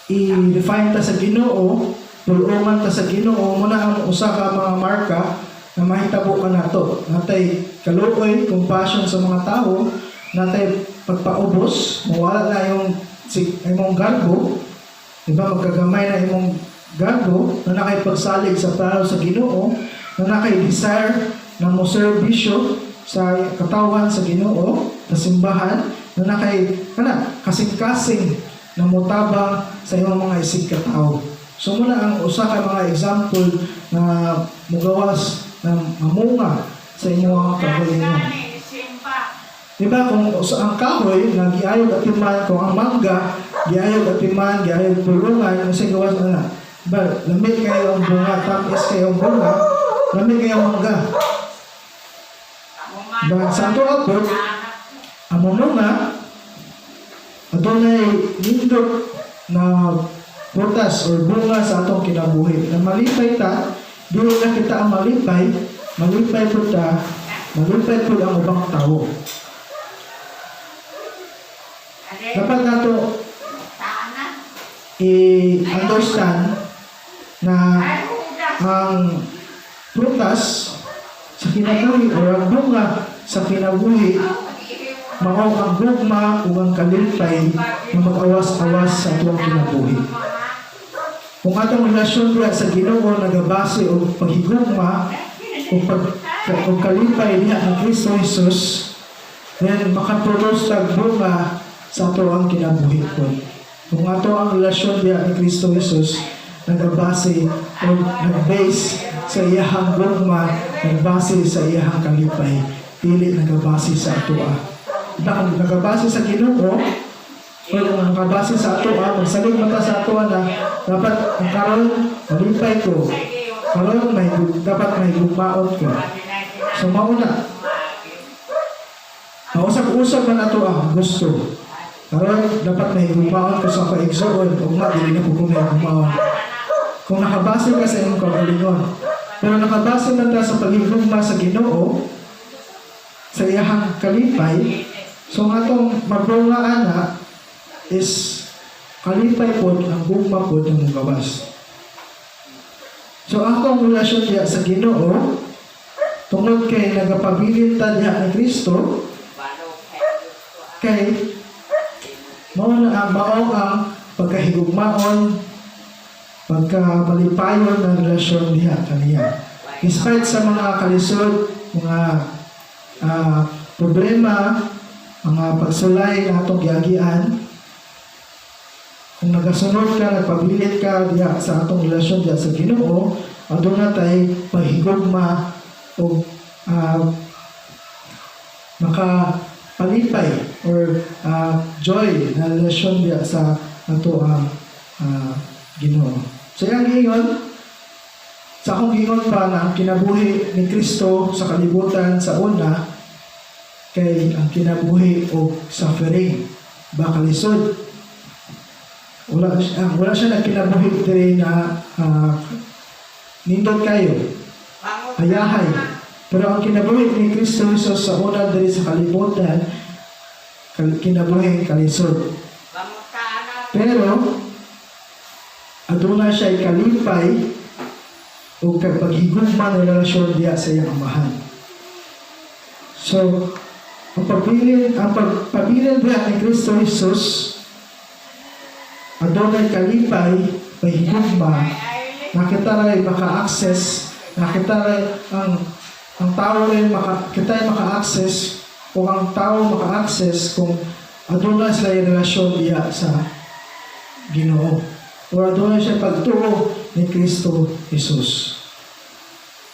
S1: i-refine ta sa Ginoo, pulungan ta sa Ginoo. Mao na ang usa ka mga marka na mahitabo ka nato. Natay kaluoy, compassion sa mga tao, natay pagpaubos, mawala na yung si imong garbo, diba, magkagamay na imong garbo, na nakay pagsalig sa plano sa Ginoo, na nakay desire na mo serbisyo sa katawan sa Ginoo, sa simbahan, na nakay kana kasing-kasing na motabang sa imong mga isig katao. So mao na ang usa ka mga example na mugawas na mamunga sa imong kaugalingon. Diba kung sa ang kahoy nga giayog atiman, kung ang mangga giayog atiman, giayog pulungan, ang sa gawas ana. Diba, lami kayo ang bunga, tamis kayo ang bunga, lami kayo ang mangga. Diba, sa ato apot, ang mamunga, adunay nindot na prutas or bunga sa atong kinabuhi. Na malipay ta, dili na kita ang malipay, malipay pud ta, malipay pud ang ubang tao. Dapat nato i-understand na ang prutas sa kinabuhi or ang bunga sa kinabuhi mao ang gugma ug ang kalipay na mag-awas-awas sa atong kinabuhi. Kung atong relasyon diha sa Ginoo nagabase og paghigugma ug kalipay diha ni Kristo Jesus, then makaproduce tag bunga sa ato ang kinabuhi po. Kung ato ang relasyon diha ni Kristo Jesus nagabase o nag-base sa iyahang gugma, nagbase sa iyahang kalipay, dili nagabase sa atoa. Diba kung nagabase sa Ginoo, o kung nakabase sa atoa, magsalig man ta sa atoa na dapat ang karon malipay ko, karon may dapat may gugmaon ko. So mao na. Mausap-usap man ato ang gusto. Karon dapat may gugmaon ko sa akong igsoon, ugma dili na ko may gugmaon. Kung nakabase ka sa imong kaugalingon, pero nakabase man ta sa paghigugma sa Ginoo, sa iyahang kalipay, so ang atong mabunga ana is kalipay pod, ang gugma pod ang gawas. So akong relasyon diha sa Ginoo, tungod kay nagapabilin ta diha ni Kristo, kay mao ang pagkahigugmaon, pagkamalipayon ng relasyon diha kaniya. Despite sa mga kalisod, mga problema, mga pagsulay na atong giagian, kung nagasunod ka, nagpabilin ka diha sa atong relasyon diha sa Ginoo, aduna tay paghigugma o makapalipay or joy na relasyon diha sa ato ang Ginoo. So yang giingon, sa akong giingon pa na ang kinabuhi ni Kristo sa kalibutan sa una kay ang kinabuhi og suffering, ba, kalisod. Wala siya nagkinabuhi diri na nindot kayo, hayahay. Pero ang kinabuhi ni Kristo Jesus sa una diri sa kalibutan, kinabuhi kalisod. Pero aduna siya kalipay. ug kay paghigugma ng relasyon diya sa iyang Amahan. So, ang pagpabilin diya ni Kristo Jesus, adunay kalipay, paghigugma, na kita ray maka-access, na kita ray ang tao ray maka, kita ay maka-access o ang tao maka-access kung aduna sila yung relasyon diya sa Ginoo. O aduna siya pagtuo ni Kristo Jesus.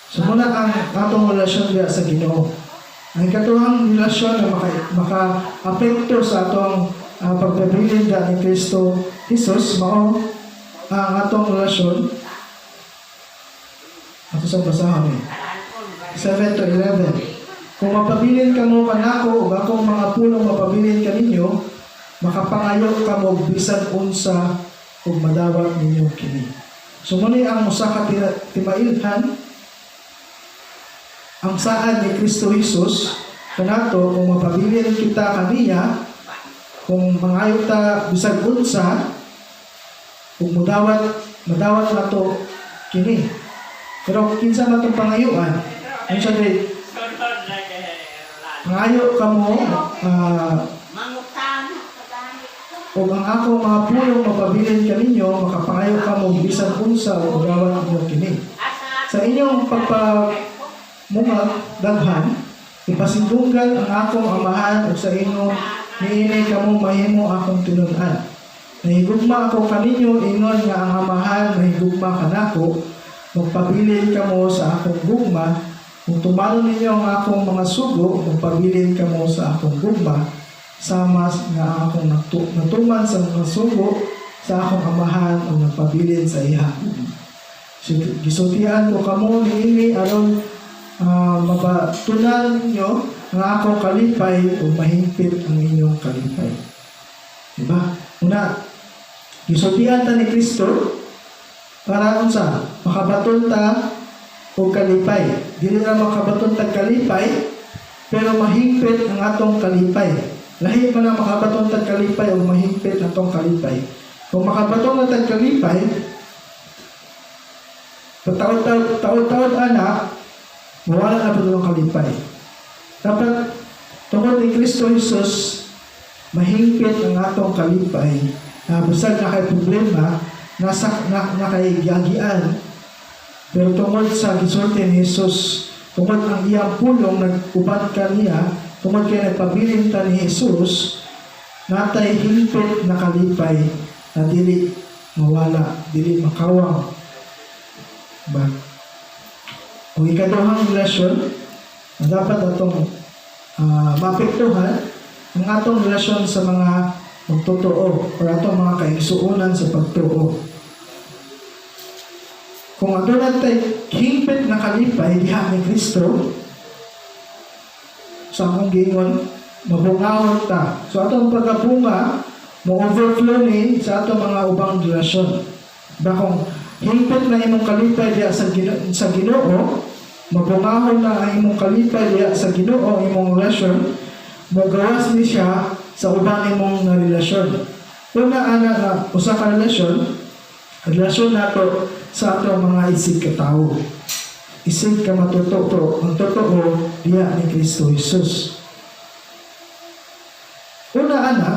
S1: So muna ang atong relasyon diya sa Ginoo. Ang ikatuhang relasyon na maka-apekto sa atong pagpabilin diya ni Kristo Jesus mao ang atong relasyon ato sa basahon eh. 7 to 11. "Kung mapabilin kamo kanako ug akong mga pulong mapabilin kaninyo, makapangayo kamo og bisan unsa ug madawat ninyo kini." So muna ang usa ka timailhan, ang saad ni Kristo Jesus kanato. Kung mapabilin kita kaniya, kung mangayo ta bisag unsa ug mudawat, madawat nato kini. Pero kinsa man tong pangayuan? Unsa di mangayo kamo ug ang akong mga pulong mapabilin kaninyo, makapangayo kamo bisan unsa ug madawat ninyo kini. "Sa inyong pagpamungag daghan, ipasindunggan ang akong Amahan ug sa inyo niini kamo mahimo akong tinun-an. Nahigugma ako kaninyo ingon nga ang Amahan nahigugma kanako. Magpabilin kamo sa akong gugma. Kung tumanon ninyo ang akong mga sugo, magpabilin kamo sa akong gugma, sama nga akong natuman sa mga sugo sa akong Amahan o nagpabilin sa iyang gugma. So, gisultian ko kamo niini aron mabatunan ninyo ang akong kalipay ug mahingpit ang inyong kalipay." Diba? Una, gisultian ta ni Kristo para unsa? Makabaton ta og kalipay. Dili ra makabaton ta kalipay, pero mahingpit ang atong kalipay. Lahi pa na makabaton ta kalipay o mahingpit ang atong kalipay. Kung makabaton na tag kalipay, taod-taod, taod-taod ana, mawala na po ang kalipay. Dapat, tungod ni Kristo Jesus, mahingpit ang atong kalipay, na bisag na kay problema, nasa, na kay giagian, pero tungod sa gisulti ni Jesus, tungod ang iyang pulong nag-uban kaniya, tungod kay nagpabilin ta ni Jesus, natay hingpit na kalipay na dili mawala, dili makawang. Ba? Kung ikaduhang relasyon na dapat atong maapektuhan, ang atong relasyon sa mga magtotoo o atong mga kaigsuonan sa pagtuo. Kung aduna tay hingpit na kalipay diha ni Kristo, sa akong giingon, mabungahon ta. So atong pagkabunga, mo overflow ni sa atong mga ubang relasyon. Ba kung hingpit na imong kalipay diha sa Ginoo, mabungahon na ang imong kalipay diha sa Ginoo, ang imong relasyon, mogawas ni siya sa uban imong nga relasyon. Una ana nga usa ka relasyon, relasyon nato sa atong mga isig katawo. Isig ka matututo, ang totoo diha ni Kristo Jesus. Una ana,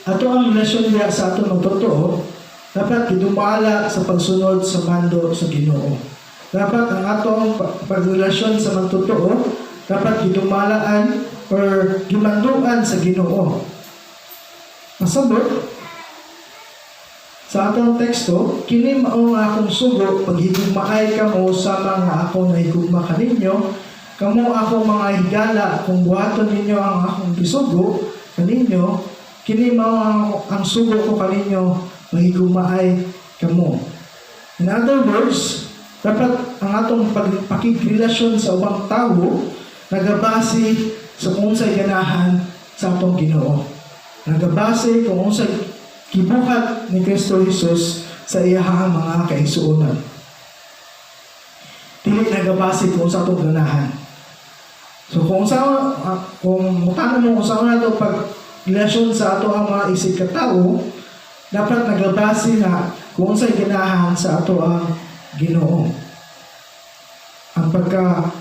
S1: ato ang relasyon diha sa atong magtotoo, dapat gidumala sa pagsunod sa mando sa Ginoo. Dapat ang atong pagrelasyon sa magtotoo, dapat gidumalaan or gimanduan sa Ginoo. Pasabot, sa atong teksto, "Kini mao ang akong sugo, paghigugmaay kamo sama nga ako nahigugma kaninyo. Kamo ako mga higala kung buhaton ninyo ang akong gisugo kaninyo. Kini mao ang sugo ko kaninyo, maghigugmaay kamo." In other words, dapat ang atong pagpakigrelasyon sa ubang tawo nagabase sa kung unsay ganahan sa atong Ginoo. Nagabase kung unsay gibuhat ni Kristo Jesus sa iyahang mga kaigsuonan. Dili nagabase kung sa atong ganahan. So kung mutana mo kung sa nato pag relasyon sa ato ang mga isig katao, dapat nagabase na kung unsay ganahan sa ato ang Ginoo. pagka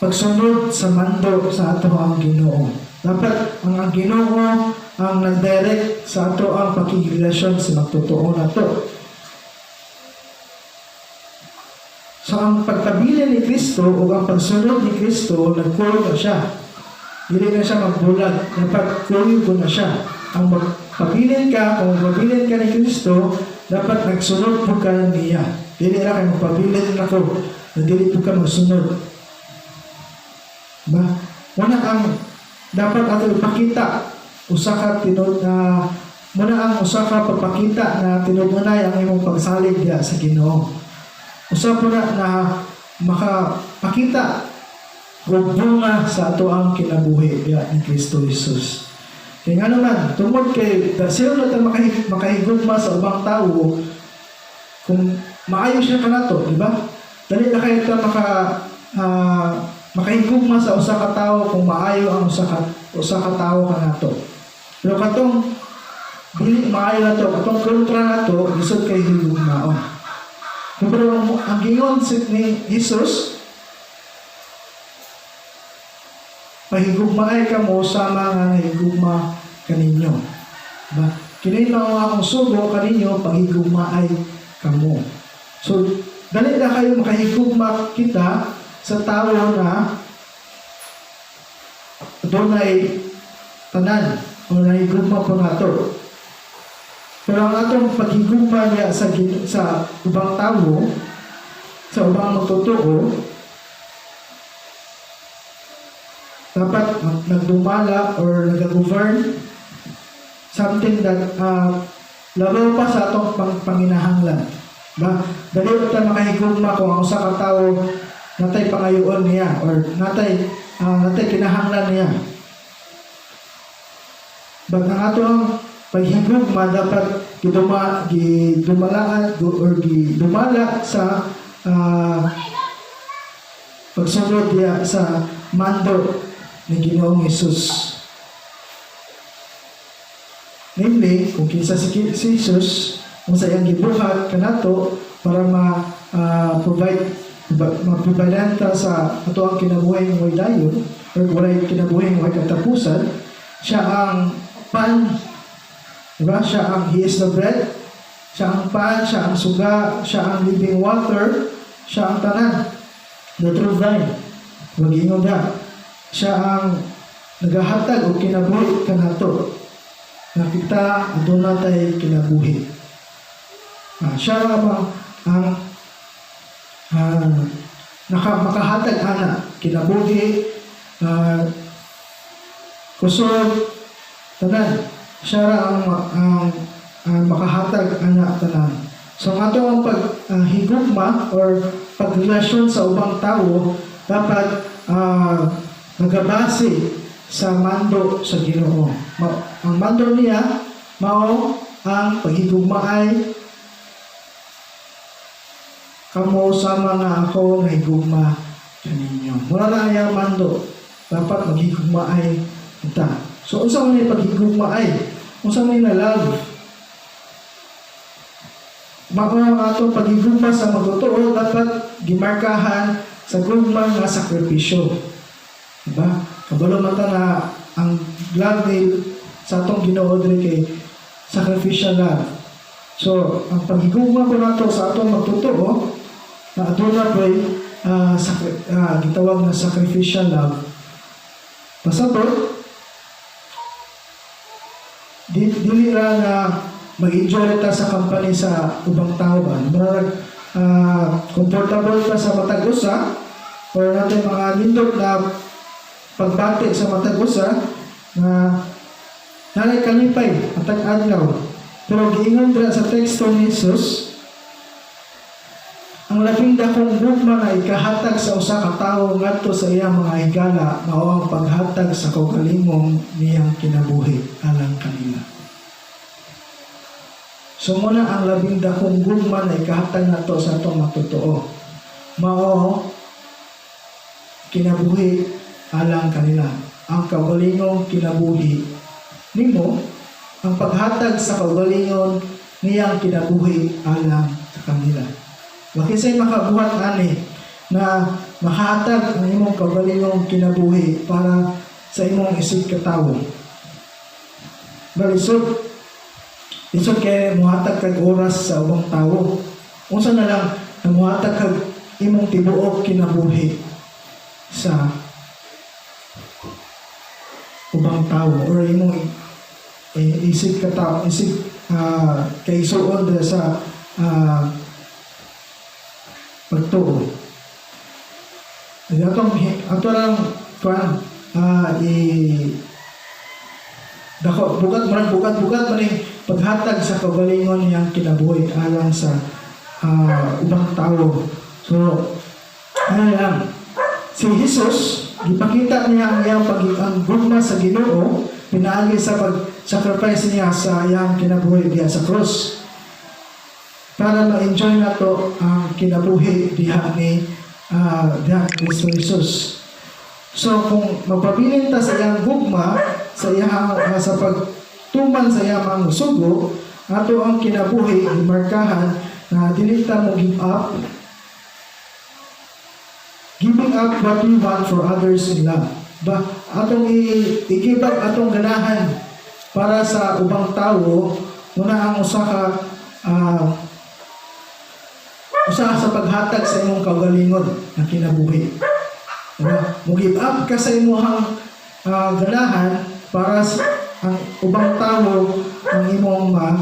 S1: pagsunod sa mando sa ato ang Ginoo. Dapat ang Ginoo ang nag-direct sa ato ang pakigrelasyon sa magtotoo nato. So ang pagpabilin ni Kristo o ang pagsunod ni Kristo, nagkulo na siya. Dili na siya magbulag. Dapat kuyo ko na siya. Ang magpabilin ka, kung magpabilin ka ni Kristo, dapat nagsunod po ka niya. Dili ra kay magpabilin nako, na dili po ka magsunod. Ba? Muna ang dapat ato ipakita usa ka tinud na muna ang usa ka pagpakita na tinud-unay ang imong pagsalig diha sa Ginoo. Usa po na na makapakita og bunga sa ato ang kinabuhi diha ni Kristo Jesus. Kay nga naman, tungod kay sino na ta makahigugma sa ubang tawo kung maayo siya kanato, di ba? Dali na kayo ta makahigugma sa usa ka tawo kung maayo ang usa ka tawo kanato. Pero katong dili maayo nato, katong kontra nato, lisod kay higugmaon. Pero ang gingon ni Jesus, pahigugmaay kamo sa mga nahigugma kaninyo. Diba? Kini mao akong sugo kaninyo, paghigugmaay kamo. So, dali na kayo makahigugma kita sa tao na dunay tanan o nahigugma po nato. Pero ang atong paghigugma niya sa ubang tawo, sa ubang magtotoo, dapat nagdumala or nag-govern something that labaw pa sa atong panginahanglan. Ba? Dali ta makahigugma kung ang usa ka tawo natay pangayoon niya or natay kinahanglan niya. But ang atong paghigugma dapat gidumalaan or gidumala sa pagsunod diya sa mando ni Ginoong Hesus. Namely, kung kinsa si Jesus, kung sa iyang gibuhat kanato para ma provide maprovidean ta sa ato ang kinabuhi ng way dayon or walay kinabuhi ng way katapusan, siya ang pan, diba? Siya ang, he is the bread, siya ang pan, siya ang suga, siya ang living water, siya ang tanan, the true vine. Mag-ingon niya, siya ang nagahatag og kinabuhi kanato. Nakita aduna tay kinabuhi. Siya ra ba ang makahatag ana kinabuhi, kusog, tanan. Siya ra ang makahatag ana tanan. So ang ato ang paghigugma or pagrelasyon sa ubang tawo dapat nagabase sa mando sa Ginoo. Ang mando niya mao ang paghigugmaay kamo sa mga ako nahigugma kaninyo. Mura na ang mando. Dapat maghigugmaay kita. So unsa man ni paghigugmaay? Unsa man na love? Mao ang atong paghigugma sa magtotoo dapat gimarkahan sa gugma nga sakripisyo. Diba? Kabalo man ta na ang love ni sa atong Ginoo diri kay sacrificial love. So, ang paghigugma po nato sa atong magtotoo na aduna po'y gitawag na sacrificial love. Pasabot, dili ra na mag-enjoy ta sa company sa ubang tao ba. Murag comfortable ta sa matag usa or natin mga nindot na pagbati sa matag usa na nanay kalipay matag adlaw. Pero giingon dira sa teksto ni Jesus, ang labing dakong gugma nga ikahatag sa usa ka tawo ngadto sa iyang mga higala mao ang paghatag sa kaugalingong niyang kinabuhi alang kanila. So muna ang labing dakong gugma na ikahatag nato sa atong matotoo. Mao kinabuhi alang kanila. Ang kaugalingong kinabuhi nimo, ang paghatag sa kaugalingon niyang kinabuhi alang sa kanila. Kinsay makabuhat ani na makahatag ang imong kaugalingong kinabuhi para sa imong isig katawo? Balisod. Lisod kay muhatag kag oras sa ubang tawo. Unsa na lang na muhatag kag imong tibuok kinabuhi sa ubang tawo or imong isig katawo, isig kaigsuon dira sa pagtuo. Atong ato lang kuan i dako bugat, murag bugat bugat man ning paghatag sa kaugalingon niyang kinabuhi alang sa ubang tawo. So ano lang, si Jesus, gipakita niya ang iyang ang gugma sa Ginoo pinaagi sa pag-sacrifice niya sa iyang kinabuhi diha sa cross para ma-enjoy nato ang kinabuhi diha ni Kristo Jesus. So kung magpabilin ta sa iyang gugma, sa pagtuman sa iyang mga sugo, ato ang kinabuhi gimarkahan na dili ta mo give up, giving up what we want for others in love. Ba, atong i-give up atong ganahan para sa ubang tawo, muna ang usa sa paghatag sa imong kaugalingon nga kinabuhi. Diba? Mo give up ka sa imong ganahan para sa ang ubang tawo ang imong ma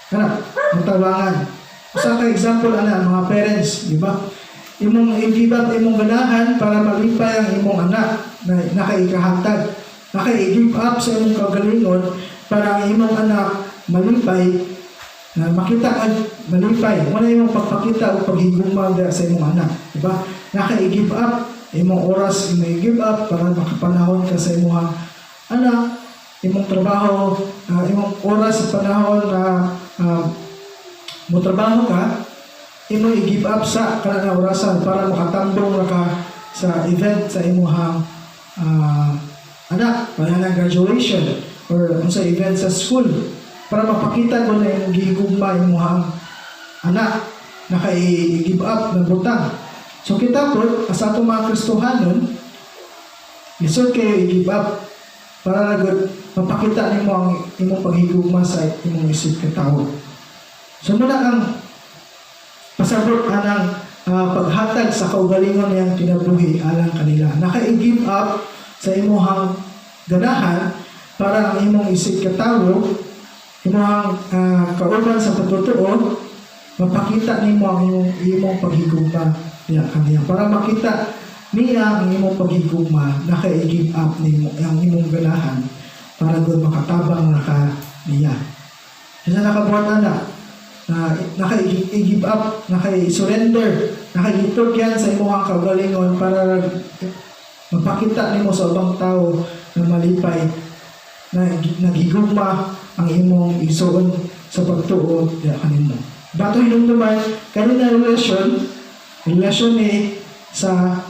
S1: kana matabangan. Usa ka example ana, mga parents, di ba? Imong i-give up imong ganahan para malipay ang imong anak na nakaikahatag. Naka-give up sa imong kaugalingon para ang imong anak malipay, na makita ka malipay. Muna imong pagpakita o paghigugma diha sa imong anak, di ba? Naka-give up imong oras, imong i-give up para makapanahon ka sa imong anak, imong trabaho, imong oras sa panahon na mo trabaho ka, imong i-give up sa kanang orasan para makatambong ra ka sa event sa imong anak, para na graduation or unsa event sa school, para mapakita ko na imong gihigugma imong anak, naka i-give up ng butang. So kita po, sa atong mga Kristohanon, lisod kayo i-give up para na gud mapakita nimo ang imong paghigugma sa imong isig katawo. So muna ang pasabot anang paghatag sa kaugalingon niyang kinabuhi alang kanila. Naka-give up sa imong ganahan para ang imong isig katawo, imong kauban sa pagtotoo, mapakita nimo ang imong paghigugma niya kaniya. Para makita niya ang imong paghigugma, naka-give up nimo ang imong ganahan para gud makatabang na ka niya. Kasi nakabuhat ana na naka-give up, naka-surrender, naka-itugyan sa imong kaugalingon para mapakita nimo sa ubang tao na malipay na naghigugma ang imong igsuon sa pagtuo diha kanimo. Bato hinumduman kanina, relasyon ni sa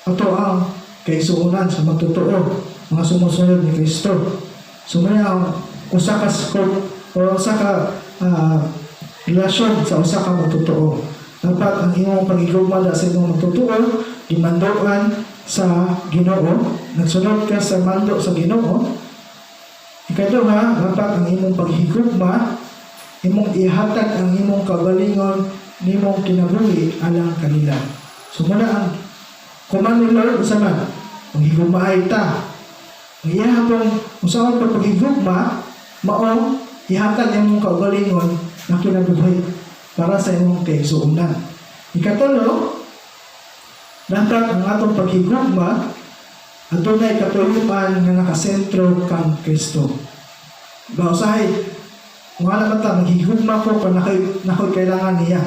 S1: ato ang kaigsuonan sa magtotoo, mga sumusunod ni Kristo. So mao ang usa ka scope o usa ka relasyon sa usa ka magtotoo. Dapat ang imong pagigugma sa imong magtotoo gimandoan sa Ginoo, nagsunod ka sa mando sa Ginoo. Ikaduha, dapat ang imong paghigugma, imong ihatag ang imong kaugalingon nimong kinabuhi alang kanila. So muna ang command ni Lord, usa man, maghigugmaay ta. Ang iya pong usaon pag paghigugma, mao ihatag imong kaugalingon na kinabuhi para sa imong kaigsuonan. Ikatulo, dapat ang atong paghigugma adunay katuyuan nga nakasentro kang Kristo. Ba usahay wala man ta maghigugma ko kung nakoy kailangan niya.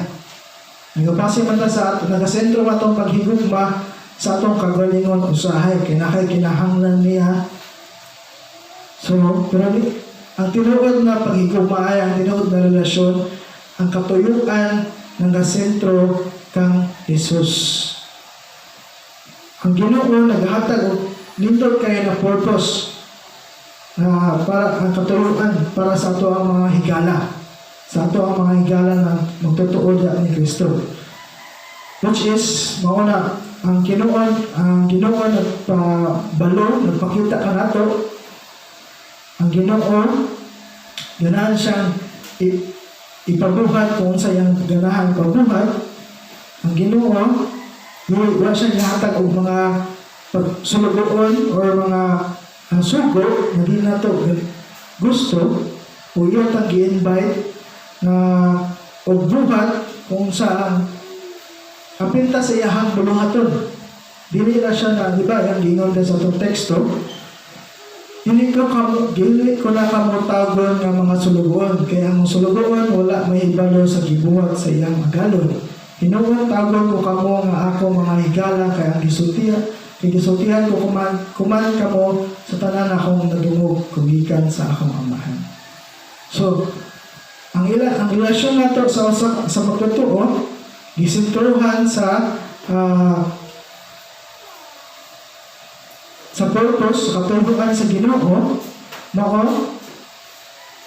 S1: Nagapasi man ta sa ato, nagasentro atong paghigugma sa atong kagalingon usahay kay nakay kinahanglan niya. So, pero ang tinuod na paghigugma ay ang tinuod na relasyon, ang katuyuan ng gasentro kang Jesus. Ang Ginoo naghatag og nindot kay na purpose na para ang katuyuan para sa ato ang mga higala. Sa ato ang mga higala na magtotoo ni Kristo. Which is, mao na, ang Ginoo nagpabalo, nagpakita kanato, ang Ginoo, ganahan siyang ipabuhat kung sa iyang ganahan pabuhat. Ang Ginoo, dili wala siya gihatag og mga pagsulugoon or mga sugo na di nato gusto o iya tang gi-invite na og buhat kung saan apil ta sa iyahang buluhaton. Dili na siya na, di ba, yung giingon din sa atong teksto, dili ko na kamo tawgon nga mga sulugoon, kay ang sulugoon wala mahibalo sa gibuhat sa iyang agalon. Hinuon tawgon ko kamo nga ako mga higala, kay gisultihan ko kuman kuman kamo sa tanan akong nadungog kugikan sa akong Amahan. So, ang relasyon nato sa magtotoo gisentruhan sa purpose, sa katuyoan sa Ginoo. Mao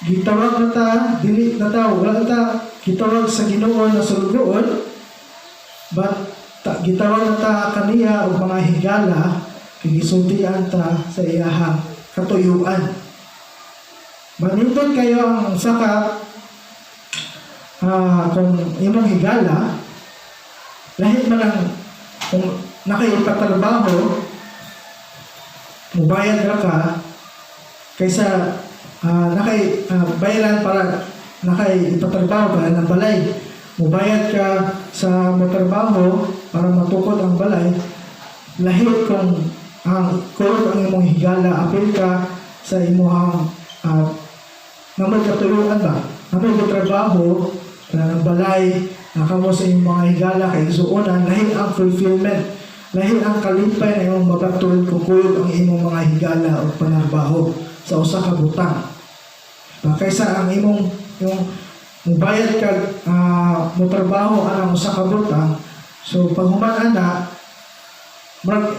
S1: gitawag na ta, dili na ta, wala ta gitawag sa Ginoo na sulugoon, but gitawag na ta kaniya og mga higala kay gisultian ta sa iyahang katuyuan. Manindot kayo ang saka kung imong higala, lahi man ang kung nakaipatrabaho, mubayad ra ka kaysa nakay bayaran para nakay ipatrabaho ka ng balay. Mubayad ka sa motrabaho para matukod ang balay. Lahi kung ang kuyog ang imong higala, apil ka sa imong namoy katuyuan ba, namoy trabaho na ng balay na kamo sa imong mga higala kay igsuonan. Lahi ang fulfillment, lahi ang kalipay na imong mabaton kung kuyog ang imong mga higala o panarbaho sa usa ka butang ba, kaysa ang imong yung mubayad ka motrabaho anang usa ka butang. So pag human ana, murag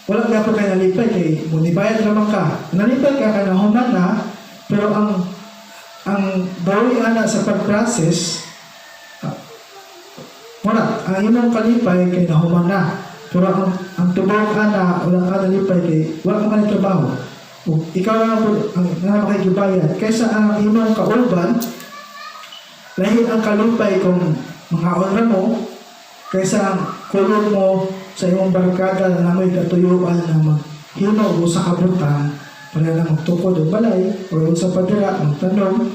S1: wala gyapon kay nalipay kay mo nibayad ra man ka. Nalipay ka kay nahuman na, pero ang bawi ana sa pag-process, wala ang imong kalipay kay nahuman na, pero ang tubok ana, wala ka nalipay kay wala ka man trabaho ug ikaw lang po ang nga makigibayad kaysa ang imong kauban. Lahi ang kalipay kung mga ra mo kaysa ang kulog mo sa imong barkada na namoy katuyuan na maghimo og usa ka butang para lang magtukod og balay or unsa pa dira, magtanom.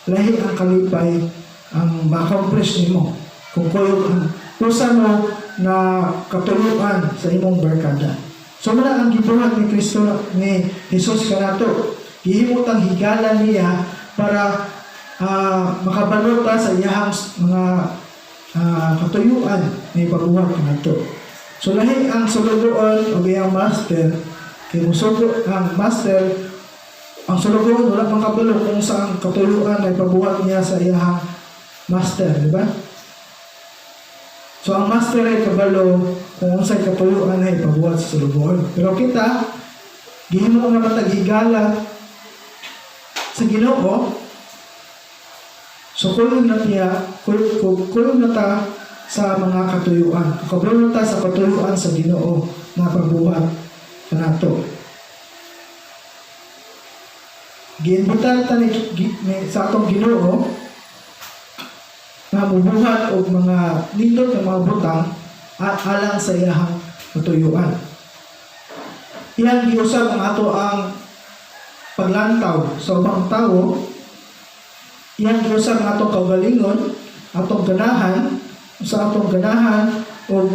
S1: Lahi ang kalipay ang ma-accomplish nimo kung kuyog ang usa mo na katuyuan sa imong barkada. So mao ang gibuhat ni Kristo, ni Jesus kanato. Gihimo tang higala niya para makabalo ta sa iyahang mga katuyuan na ipabuhat kanato. So lahi ang sulugoon o iyang master kay musugo ang master. Ang sulugoon wala pang kabalo kung saan katuyuan na ipabuhat niya sa iyahang master, di ba? So ang master ay kabalo kung unsay katuyuan na ipabuhat sa sulugoon. Pero kita, gihimo nga matag higala sa Ginoo. So kulog na niya, kulog, kulog na ta sa mga katuyuan. Kabalo na ta sa katuyuan sa Ginoo na pabuhat kanato. Giimbitar ta ni sa atong Ginoo nga mubuhat og mga nindot nga mga butang at alang sa iyahang katuyuan. Iyang giusab ang ato ang paglantaw sa ubang tawo, iyang giusab ang atong kaugalingon, atong ganahan, sa atong ganahan o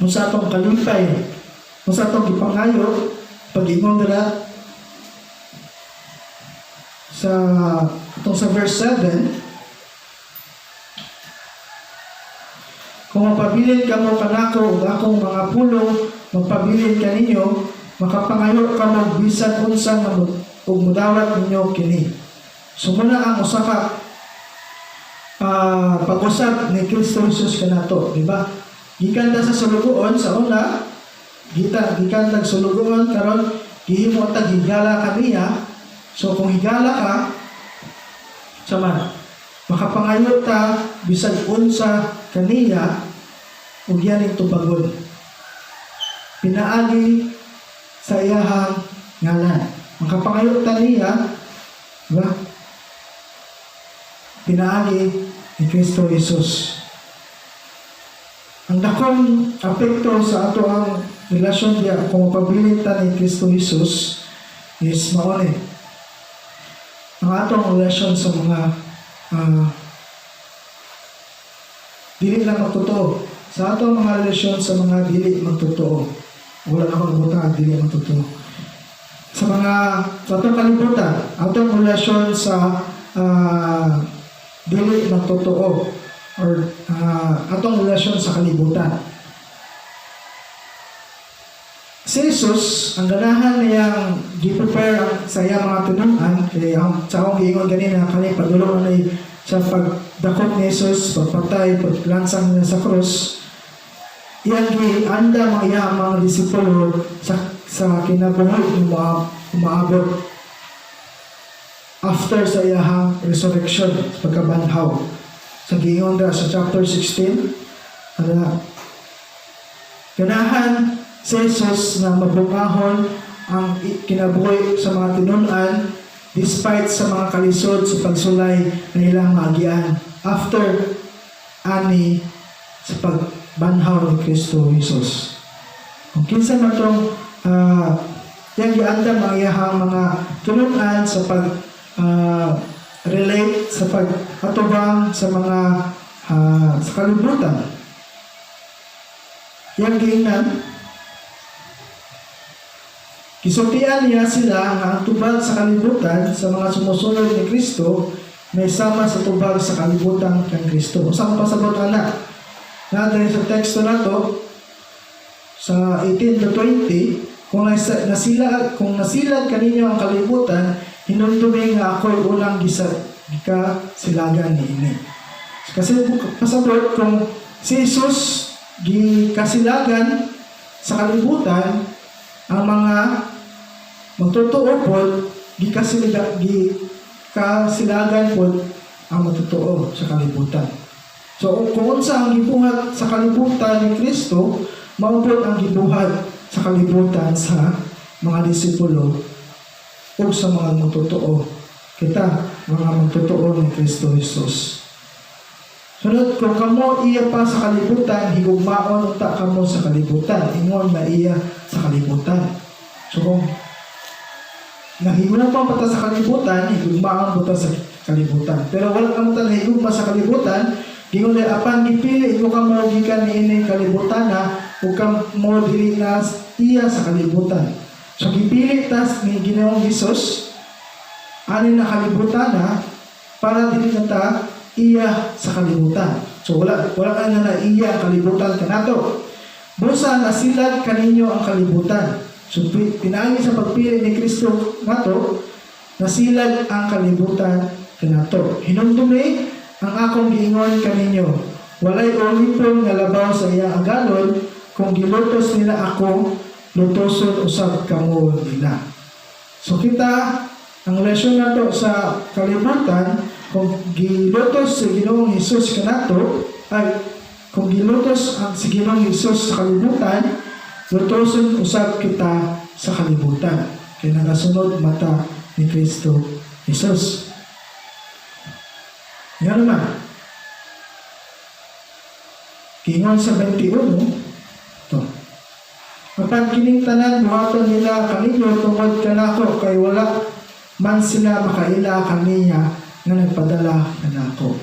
S1: sa atong kalipay, sa atong gipangayo, pag-ingon nila sa atong sa verse 7, "Kung magpabilin kamo kanako ug akong mga pulong magpabilin kaninyo, makapangayo kamo bisan unsa nga ug mudawat ninyo kini." So mao na ang usa ka pag-usab ni Kristo Jesus kanato, di ba? Gikan ta sa sulugoon sa una, gita gikan tag sulugoon, karon gihimo tag higala kaniya. So kung higala ka, sama makapangayo ta bisan unsa kaniya. ug iya ning tubagon. Pinaagi sa iyahang ngalan. Makapangayo ta niya, diba? Pinaagi ni Kristo Jesus. Ang dakong apekto sa ato ang relasyon diya kung mapabilin ta ni Kristo Jesus is mao ni ang atong relasyon sa mga dili lang magtotoo. Sa atong mga relasyon sa mga dili magtotoo. Wala na akong butang dili magtotoo. Sa atong kalibutan, atong relasyon sa dili magtotoo or atong relasyon sa kalibutan. Si Jesus, ang ganahan niyang gi-prepare ang sa iyang mga tinun-an, kay ang sa akong giingon ganina, kani padulong na ni sa pagdakop ni Jesus, pagpatay, paglansang niya sa krus, iyang giandam ang iyang mga disipulo sa kinabuhi nga umaabot after sa iyahang resurrection, sa pagkabanhaw. Sa giingon ra sa chapter 16, ano, ganahan si Jesus na mabungahon ang kinabuhi sa mga tinun-an despite sa mga kalisod sa pagsulay na ilang maagian after ani sa pagbanhaw ni Kristo Jesus. Kung kinsa man tong yang giandam ang iyahang mga tinun-an sa pag relate sa pag-atubang sa mga sa kalibutan. Yang giingnan, gisultian niya sila nga ang tubag sa kalibutan sa mga sumusunod ni Kristo may sama sa tubag sa kalibutan kang Kristo. Unsa man pasabot ana? Na diri sa teksto nato sa 18 to 20, kung nasilag kaninyo ang kalibutan, hinumdumi nga ako'y unang gisa gikasilagan niini. Kasi pasabot kung si Jesus gikasilagan sa kalibutan, ang mga magtotoo pod gikasilagan pod ang matotoo sa kalibutan. So kung unsa ang gibuhat sa kalibutan ni Kristo, mao pod ang gibuhat sa kalibutan sa mga disipulo ug sa mga magtotoo. Kita, mga magtotoo ni Kristo Jesus. Sunod, kung kamo iya pa sa kalibutan, higugmaon unta kamo sa kalibutan. Ingon na iya sa kalibutan. So kung nahigugma pa ta sa kalibutan, higugmaon po ta sa kalibutan. Pero wala kamo ta nahigugma sa kalibutan, gingon na apan gipili ko kamo gikan niining kalibutan na ug kamo dili na iya sa kalibutan. So gipili tas ni Ginoong Hesus ani na kalibutan na para dili na ta iya sa kalibutan. So wala ka na na iya ang kalibutan kanato. Busa nasilag kaninyo ang kalibutan. So pinaagi sa pagpili ni Kristo nato, nasilag ang kalibutan kanato. Hinumdumi ang akong giingon kaninyo. Walay ulipon nga labaw sa iyang agalon, kung gilutos nila ako, lutoson usab kamo nila. So kita, ang relasyon nato sa kalibutan, kung gilutos si Ginoong Hesus kanato, ay kung gilutos ang si Ginoong Hesus sa kalibutan, lutoson usab kita sa kalibutan. Kay nagasunod man ta ni Kristo Jesus. Yan naman. Giingon sa 21, to. Apan kining tanan buhaton nila kaninyo tungod kanako kay wala man sila makaila kaniya nga nagpadala kanako.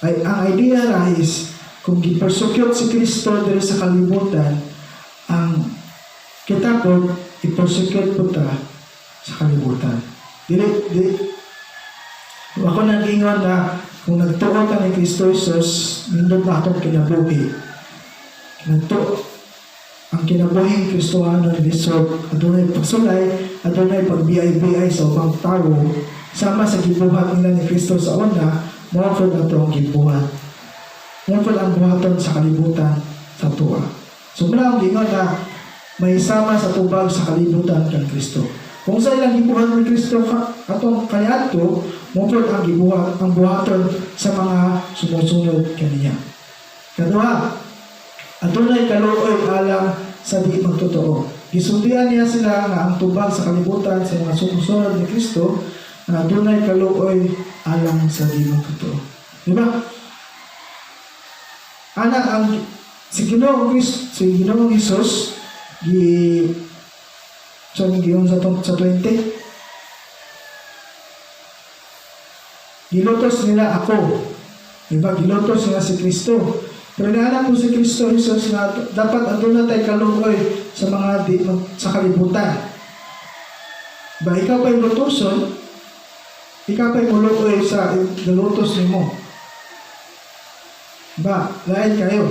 S1: Ay, ang idea ra is kung gipersecute si Kristo diri sa kalibutan, ang kita po i-persecute po ta sa kalibutan. Dili di ako nag-ingon na kung nagtuo ta ni Kristo Jesus, nindot na atong kinabuhi. Nagtuo ang kinabuhing Kristohano lisod, adunay pagsulay, adunay pagbiyay-biyay sa ubang tawo, sama sa gibuhat nila ni Kristo sa una, mao pud ato ang gibuhat. Mao pud ang buhaton sa kalibutan sa tuwa. So muna ang giingon na may sama sa tubag sa kalibutan kang Kristo. Kung sa ilang gibuhat ni Kristo atong kaniadto, mao pud ang gibuhat ang buhaton sa mga sumusunod kaniya. Kaduha, adunay kaluoy alang sa di magtotoo. Gisultian niya sila nga ang tubag sa kalibutan sa mga sumusunod ni Kristo na adunay kaluoy alang sa di magtotoo. Di ba? Ana ang si Ginoong Kristo, si Ginoong Hesus gi sa giyon sa tong sa 20, gilutos nila ako. Diba? Gilutos nila si Kristo. Pero naanak po si Kristo Jesus na dapat aduna tay kaluoy sa mga di, sa kalibutan. Ba ikaw pa'y lutoson, ikaw pa'y muluoy sa galutos nimo. Ba, lain kayo.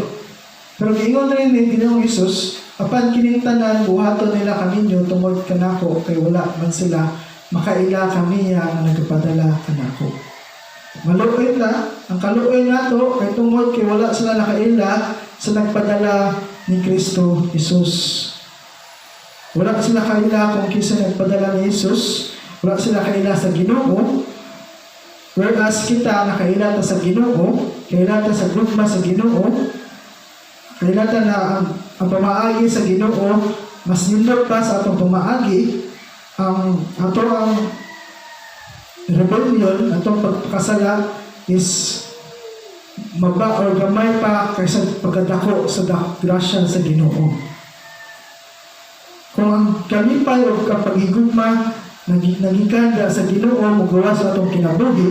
S1: Pero giingon rin ni Ginoong Hesus, apan kining tanan buhaton nila kaninyo tungod kanako kay wala man sila makaila kaniya nga nagpadala kanako. Maluoy ta, ang kaluoy nato kay tungod kay wala sila nakaila sa nagpadala ni Kristo Jesus. Wala sila kaila kung kinsa nagpadala ni Jesus, wala sila kaila sa Ginoo. Whereas kita nakaila ta sa Ginoo, kaila ta sa gugma sa Ginoo, kaila ta na ang pamaagi sa Ginoo mas nindot pa sa atong pamaagi, ang ato ang rebellion, atong pagpakasala is maba or gamay pa kaysa pagkadako sa grasya sa Ginoo. Kung ang kalipay o kapaghigugma nagikan sa Ginoo mogawas sa atong kinabuhi,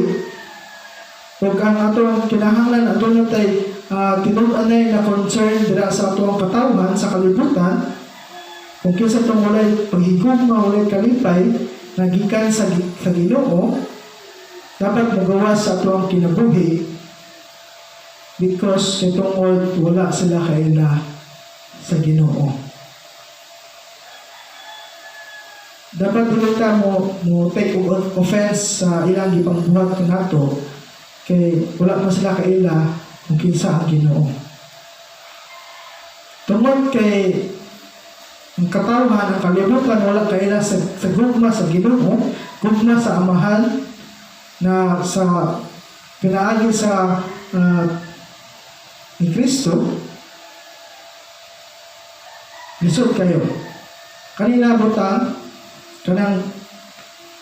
S1: ug ang atong kinahanglan aduna tay tinud-anay na concern dira sa atong katawhan sa kalibutan, kung kinsa tong walay paghigugma, walay kalipay nagikan sa Ginoo, dapat mogawas sa atong kinabuhi because kay tungod wala sila kaila sa Ginoo. Dapat dili ta mo take og offense sa ilang gipangbuhat kanato kay wala man sila kaila kung kinsa ang Ginoo. Tungod kay ang katawhan, ang kalibutan wala kaila sa gugma sa Ginoo, gugma sa Amahan na sa pinaagi sa ni Kristo, lisod kayo. Kanina butang kanang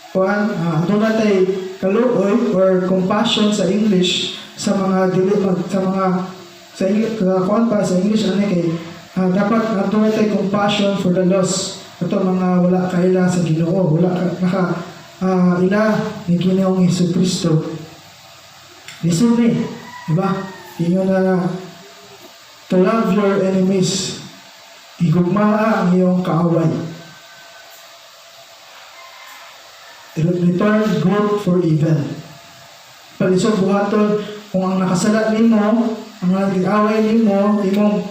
S1: kuan, aduna tay kaluoy or compassion sa English sa mga dili mag sa mga sa English, kuan pa sa English ani kay dapat aduna tay compassion for the lost, ato mga wala kaila sa Ginoo, wala ka, naka ila ni Ginoong Hesus Kristo. Lisod ni, di ba? Ingon na to love your enemies, higugmaa ang iyong kaaway. Return good for evil. Palisod buhaton kung ang nakasala nimo, ang nag-away nimo, imong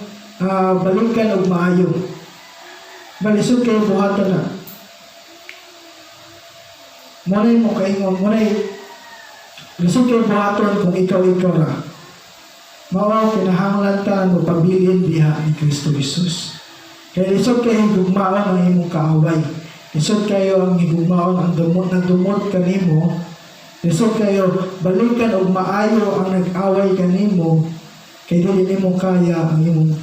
S1: balikan og maayo. Balisod kayo buhaton na. Muna'y mo kaingon, muna'y lisod kayo buhaton kung ikaw-ikaw ra. Mao kinahanglan ta mo pabilin diha ni Kristo Jesus. Kay lisod kayo higugmaon ang imong kaaway. Lisod kayo ang higugmaon ang dumot nagdumot kanimo. Lisod kayo balikan og maayo ang nag-away kanimo kay dili nimo kaya ang imong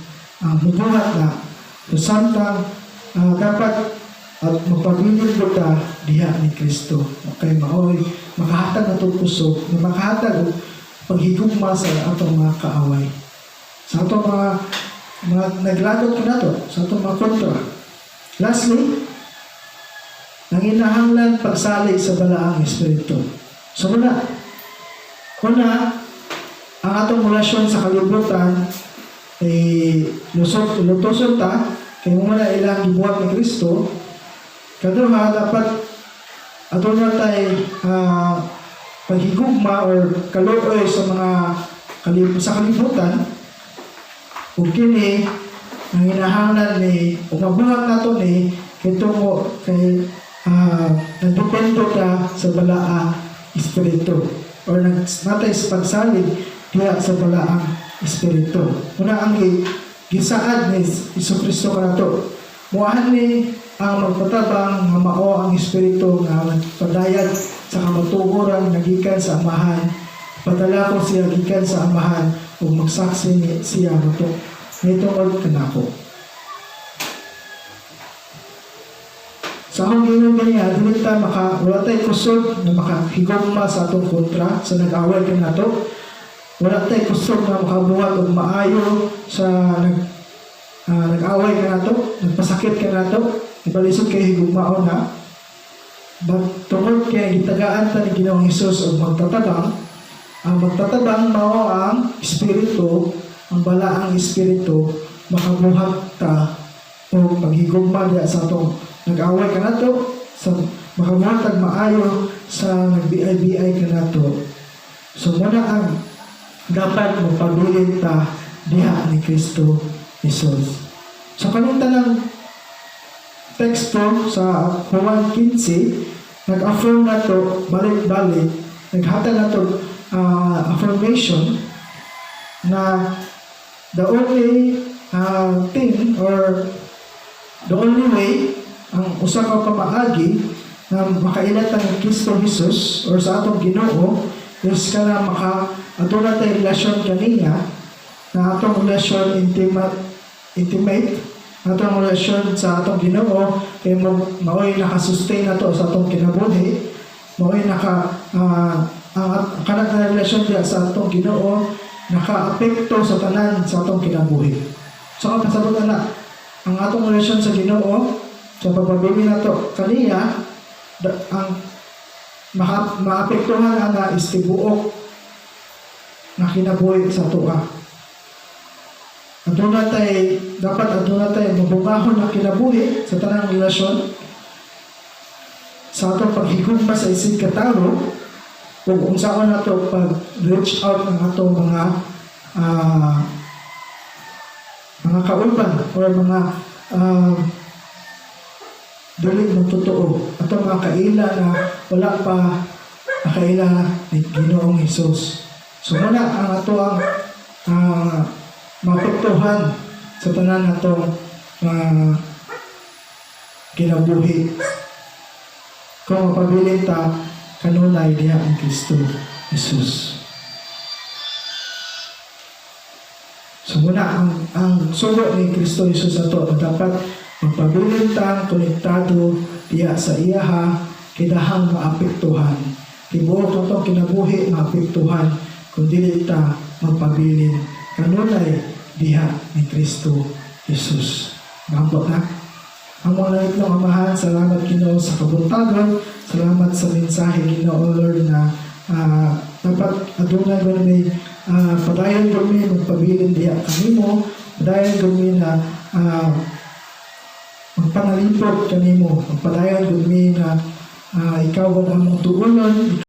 S1: mubuhat na. So samtang dapat at magpabilin ko ta diha ni Kristo. Kay maoy makahatag na kusog, na makahatag og paghigugma sa atong mga kaaway. Sa atong mga naglagot kanato, sa atong mga kontra. Lastly, nanginahanglan pagsali sa balaang espiritu. So una, ang atong relasyon sa kalibutan ay lusot, lutoson ta, kay mo na ilang gibuhat ni Kristo. Kaduha, dapat aduna tay paghigugma or kaluoy sa mga sa kalibutan, ug kini nanginahanglan ni ug mabuhat nato ni kay tungo kay nagdepende ta sa balaang espiritu or natay sa pagsalig diha sa balaang espiritu. Una ang gisaad ni Hesus kanato. Muahan ni ang magpatabang nga mao ang espiritu nga magpadayag sa kamatuoran nga gikan sa Amahan Padala ko siya gikan sa Amahan ug magsaksi ni siya nitungod kanako. Sa akong giingon ganiha, dili ta maka wala tay kusog na makahigugma sa atong kontra, sa nag-away kanato. Wala tay kusog na makabuhat og maayo sa nag-away kanato, nagpasakit kanato, ibalisod kay higugmaon na. But tungod kay gitagaan ta ni Ginoong Hesus og magtatabang, ang magtatabang mao ang Espiritu, ang Balaang Espiritu, makabuhat ta og paghigugma diha sa atong nag-away kanato, sa makabuhat tag maayo sa nagbiay-biay kanato. So mao na ang dapat magpabilin ta diha ni Kristo Jesus. So kaning tanang teksto sa Juan 15, nag-affirm na to balik-balik, naghatag na to affirmation na the only thing or the only way, ang usa ka pamaagi na makaila ta ni Kristo Jesus or sa atong Ginoo is kana maka aduna tay relasyon kaniya, na atong relasyon intimate intimate atong relasyon sa atong Ginoo kay mo mao'y nakasustain nato sa atong kinabuhi, mao'y naka ang kanang na relasyon diha sa atong Ginoo nakaapekto sa tanan sa atong kinabuhi. So ang pasabot na ang atong relasyon sa Ginoo sa pagpabilin nato kaniya, ang maapektuhan ana is tibuok na kinabuhi sa atoa. Aduna tay dapat aduna tay mabungahon na kinabuhi sa tanang relasyon, sa atong paghigugma sa isig katawo ug unsaon nato pag reach out ang atong mga kauban or mga dili mo totoo, atong mga kaila na wala pa nakaila ni Ginoong Hesus. So mao na ang ato ang maapektuhan sa tanan natong kinabuhi kung mapabilin ta kanunay diha ang Kristo Jesus. So mao na ang sugo ni Kristo Jesus ato na dapat magpabilin ta konektado diha sa iyaha kay dahang maapektuhan. Tibuok atong kinabuhi maapektuhan kung dili ta magpabilin kanunay diha ni Kristo Jesus. Maambot na. Among langitnong Amahan, salamat, Ginoo, sa kabuntagon. Salamat sa mensahe, Ginoo Lord, na dapat adunay gud may padayon gud mi magpabilin diha kanimo, padayon gud mi na magpanalipod kanimo, magpadayon gud mi na ikaw gud among tuunon.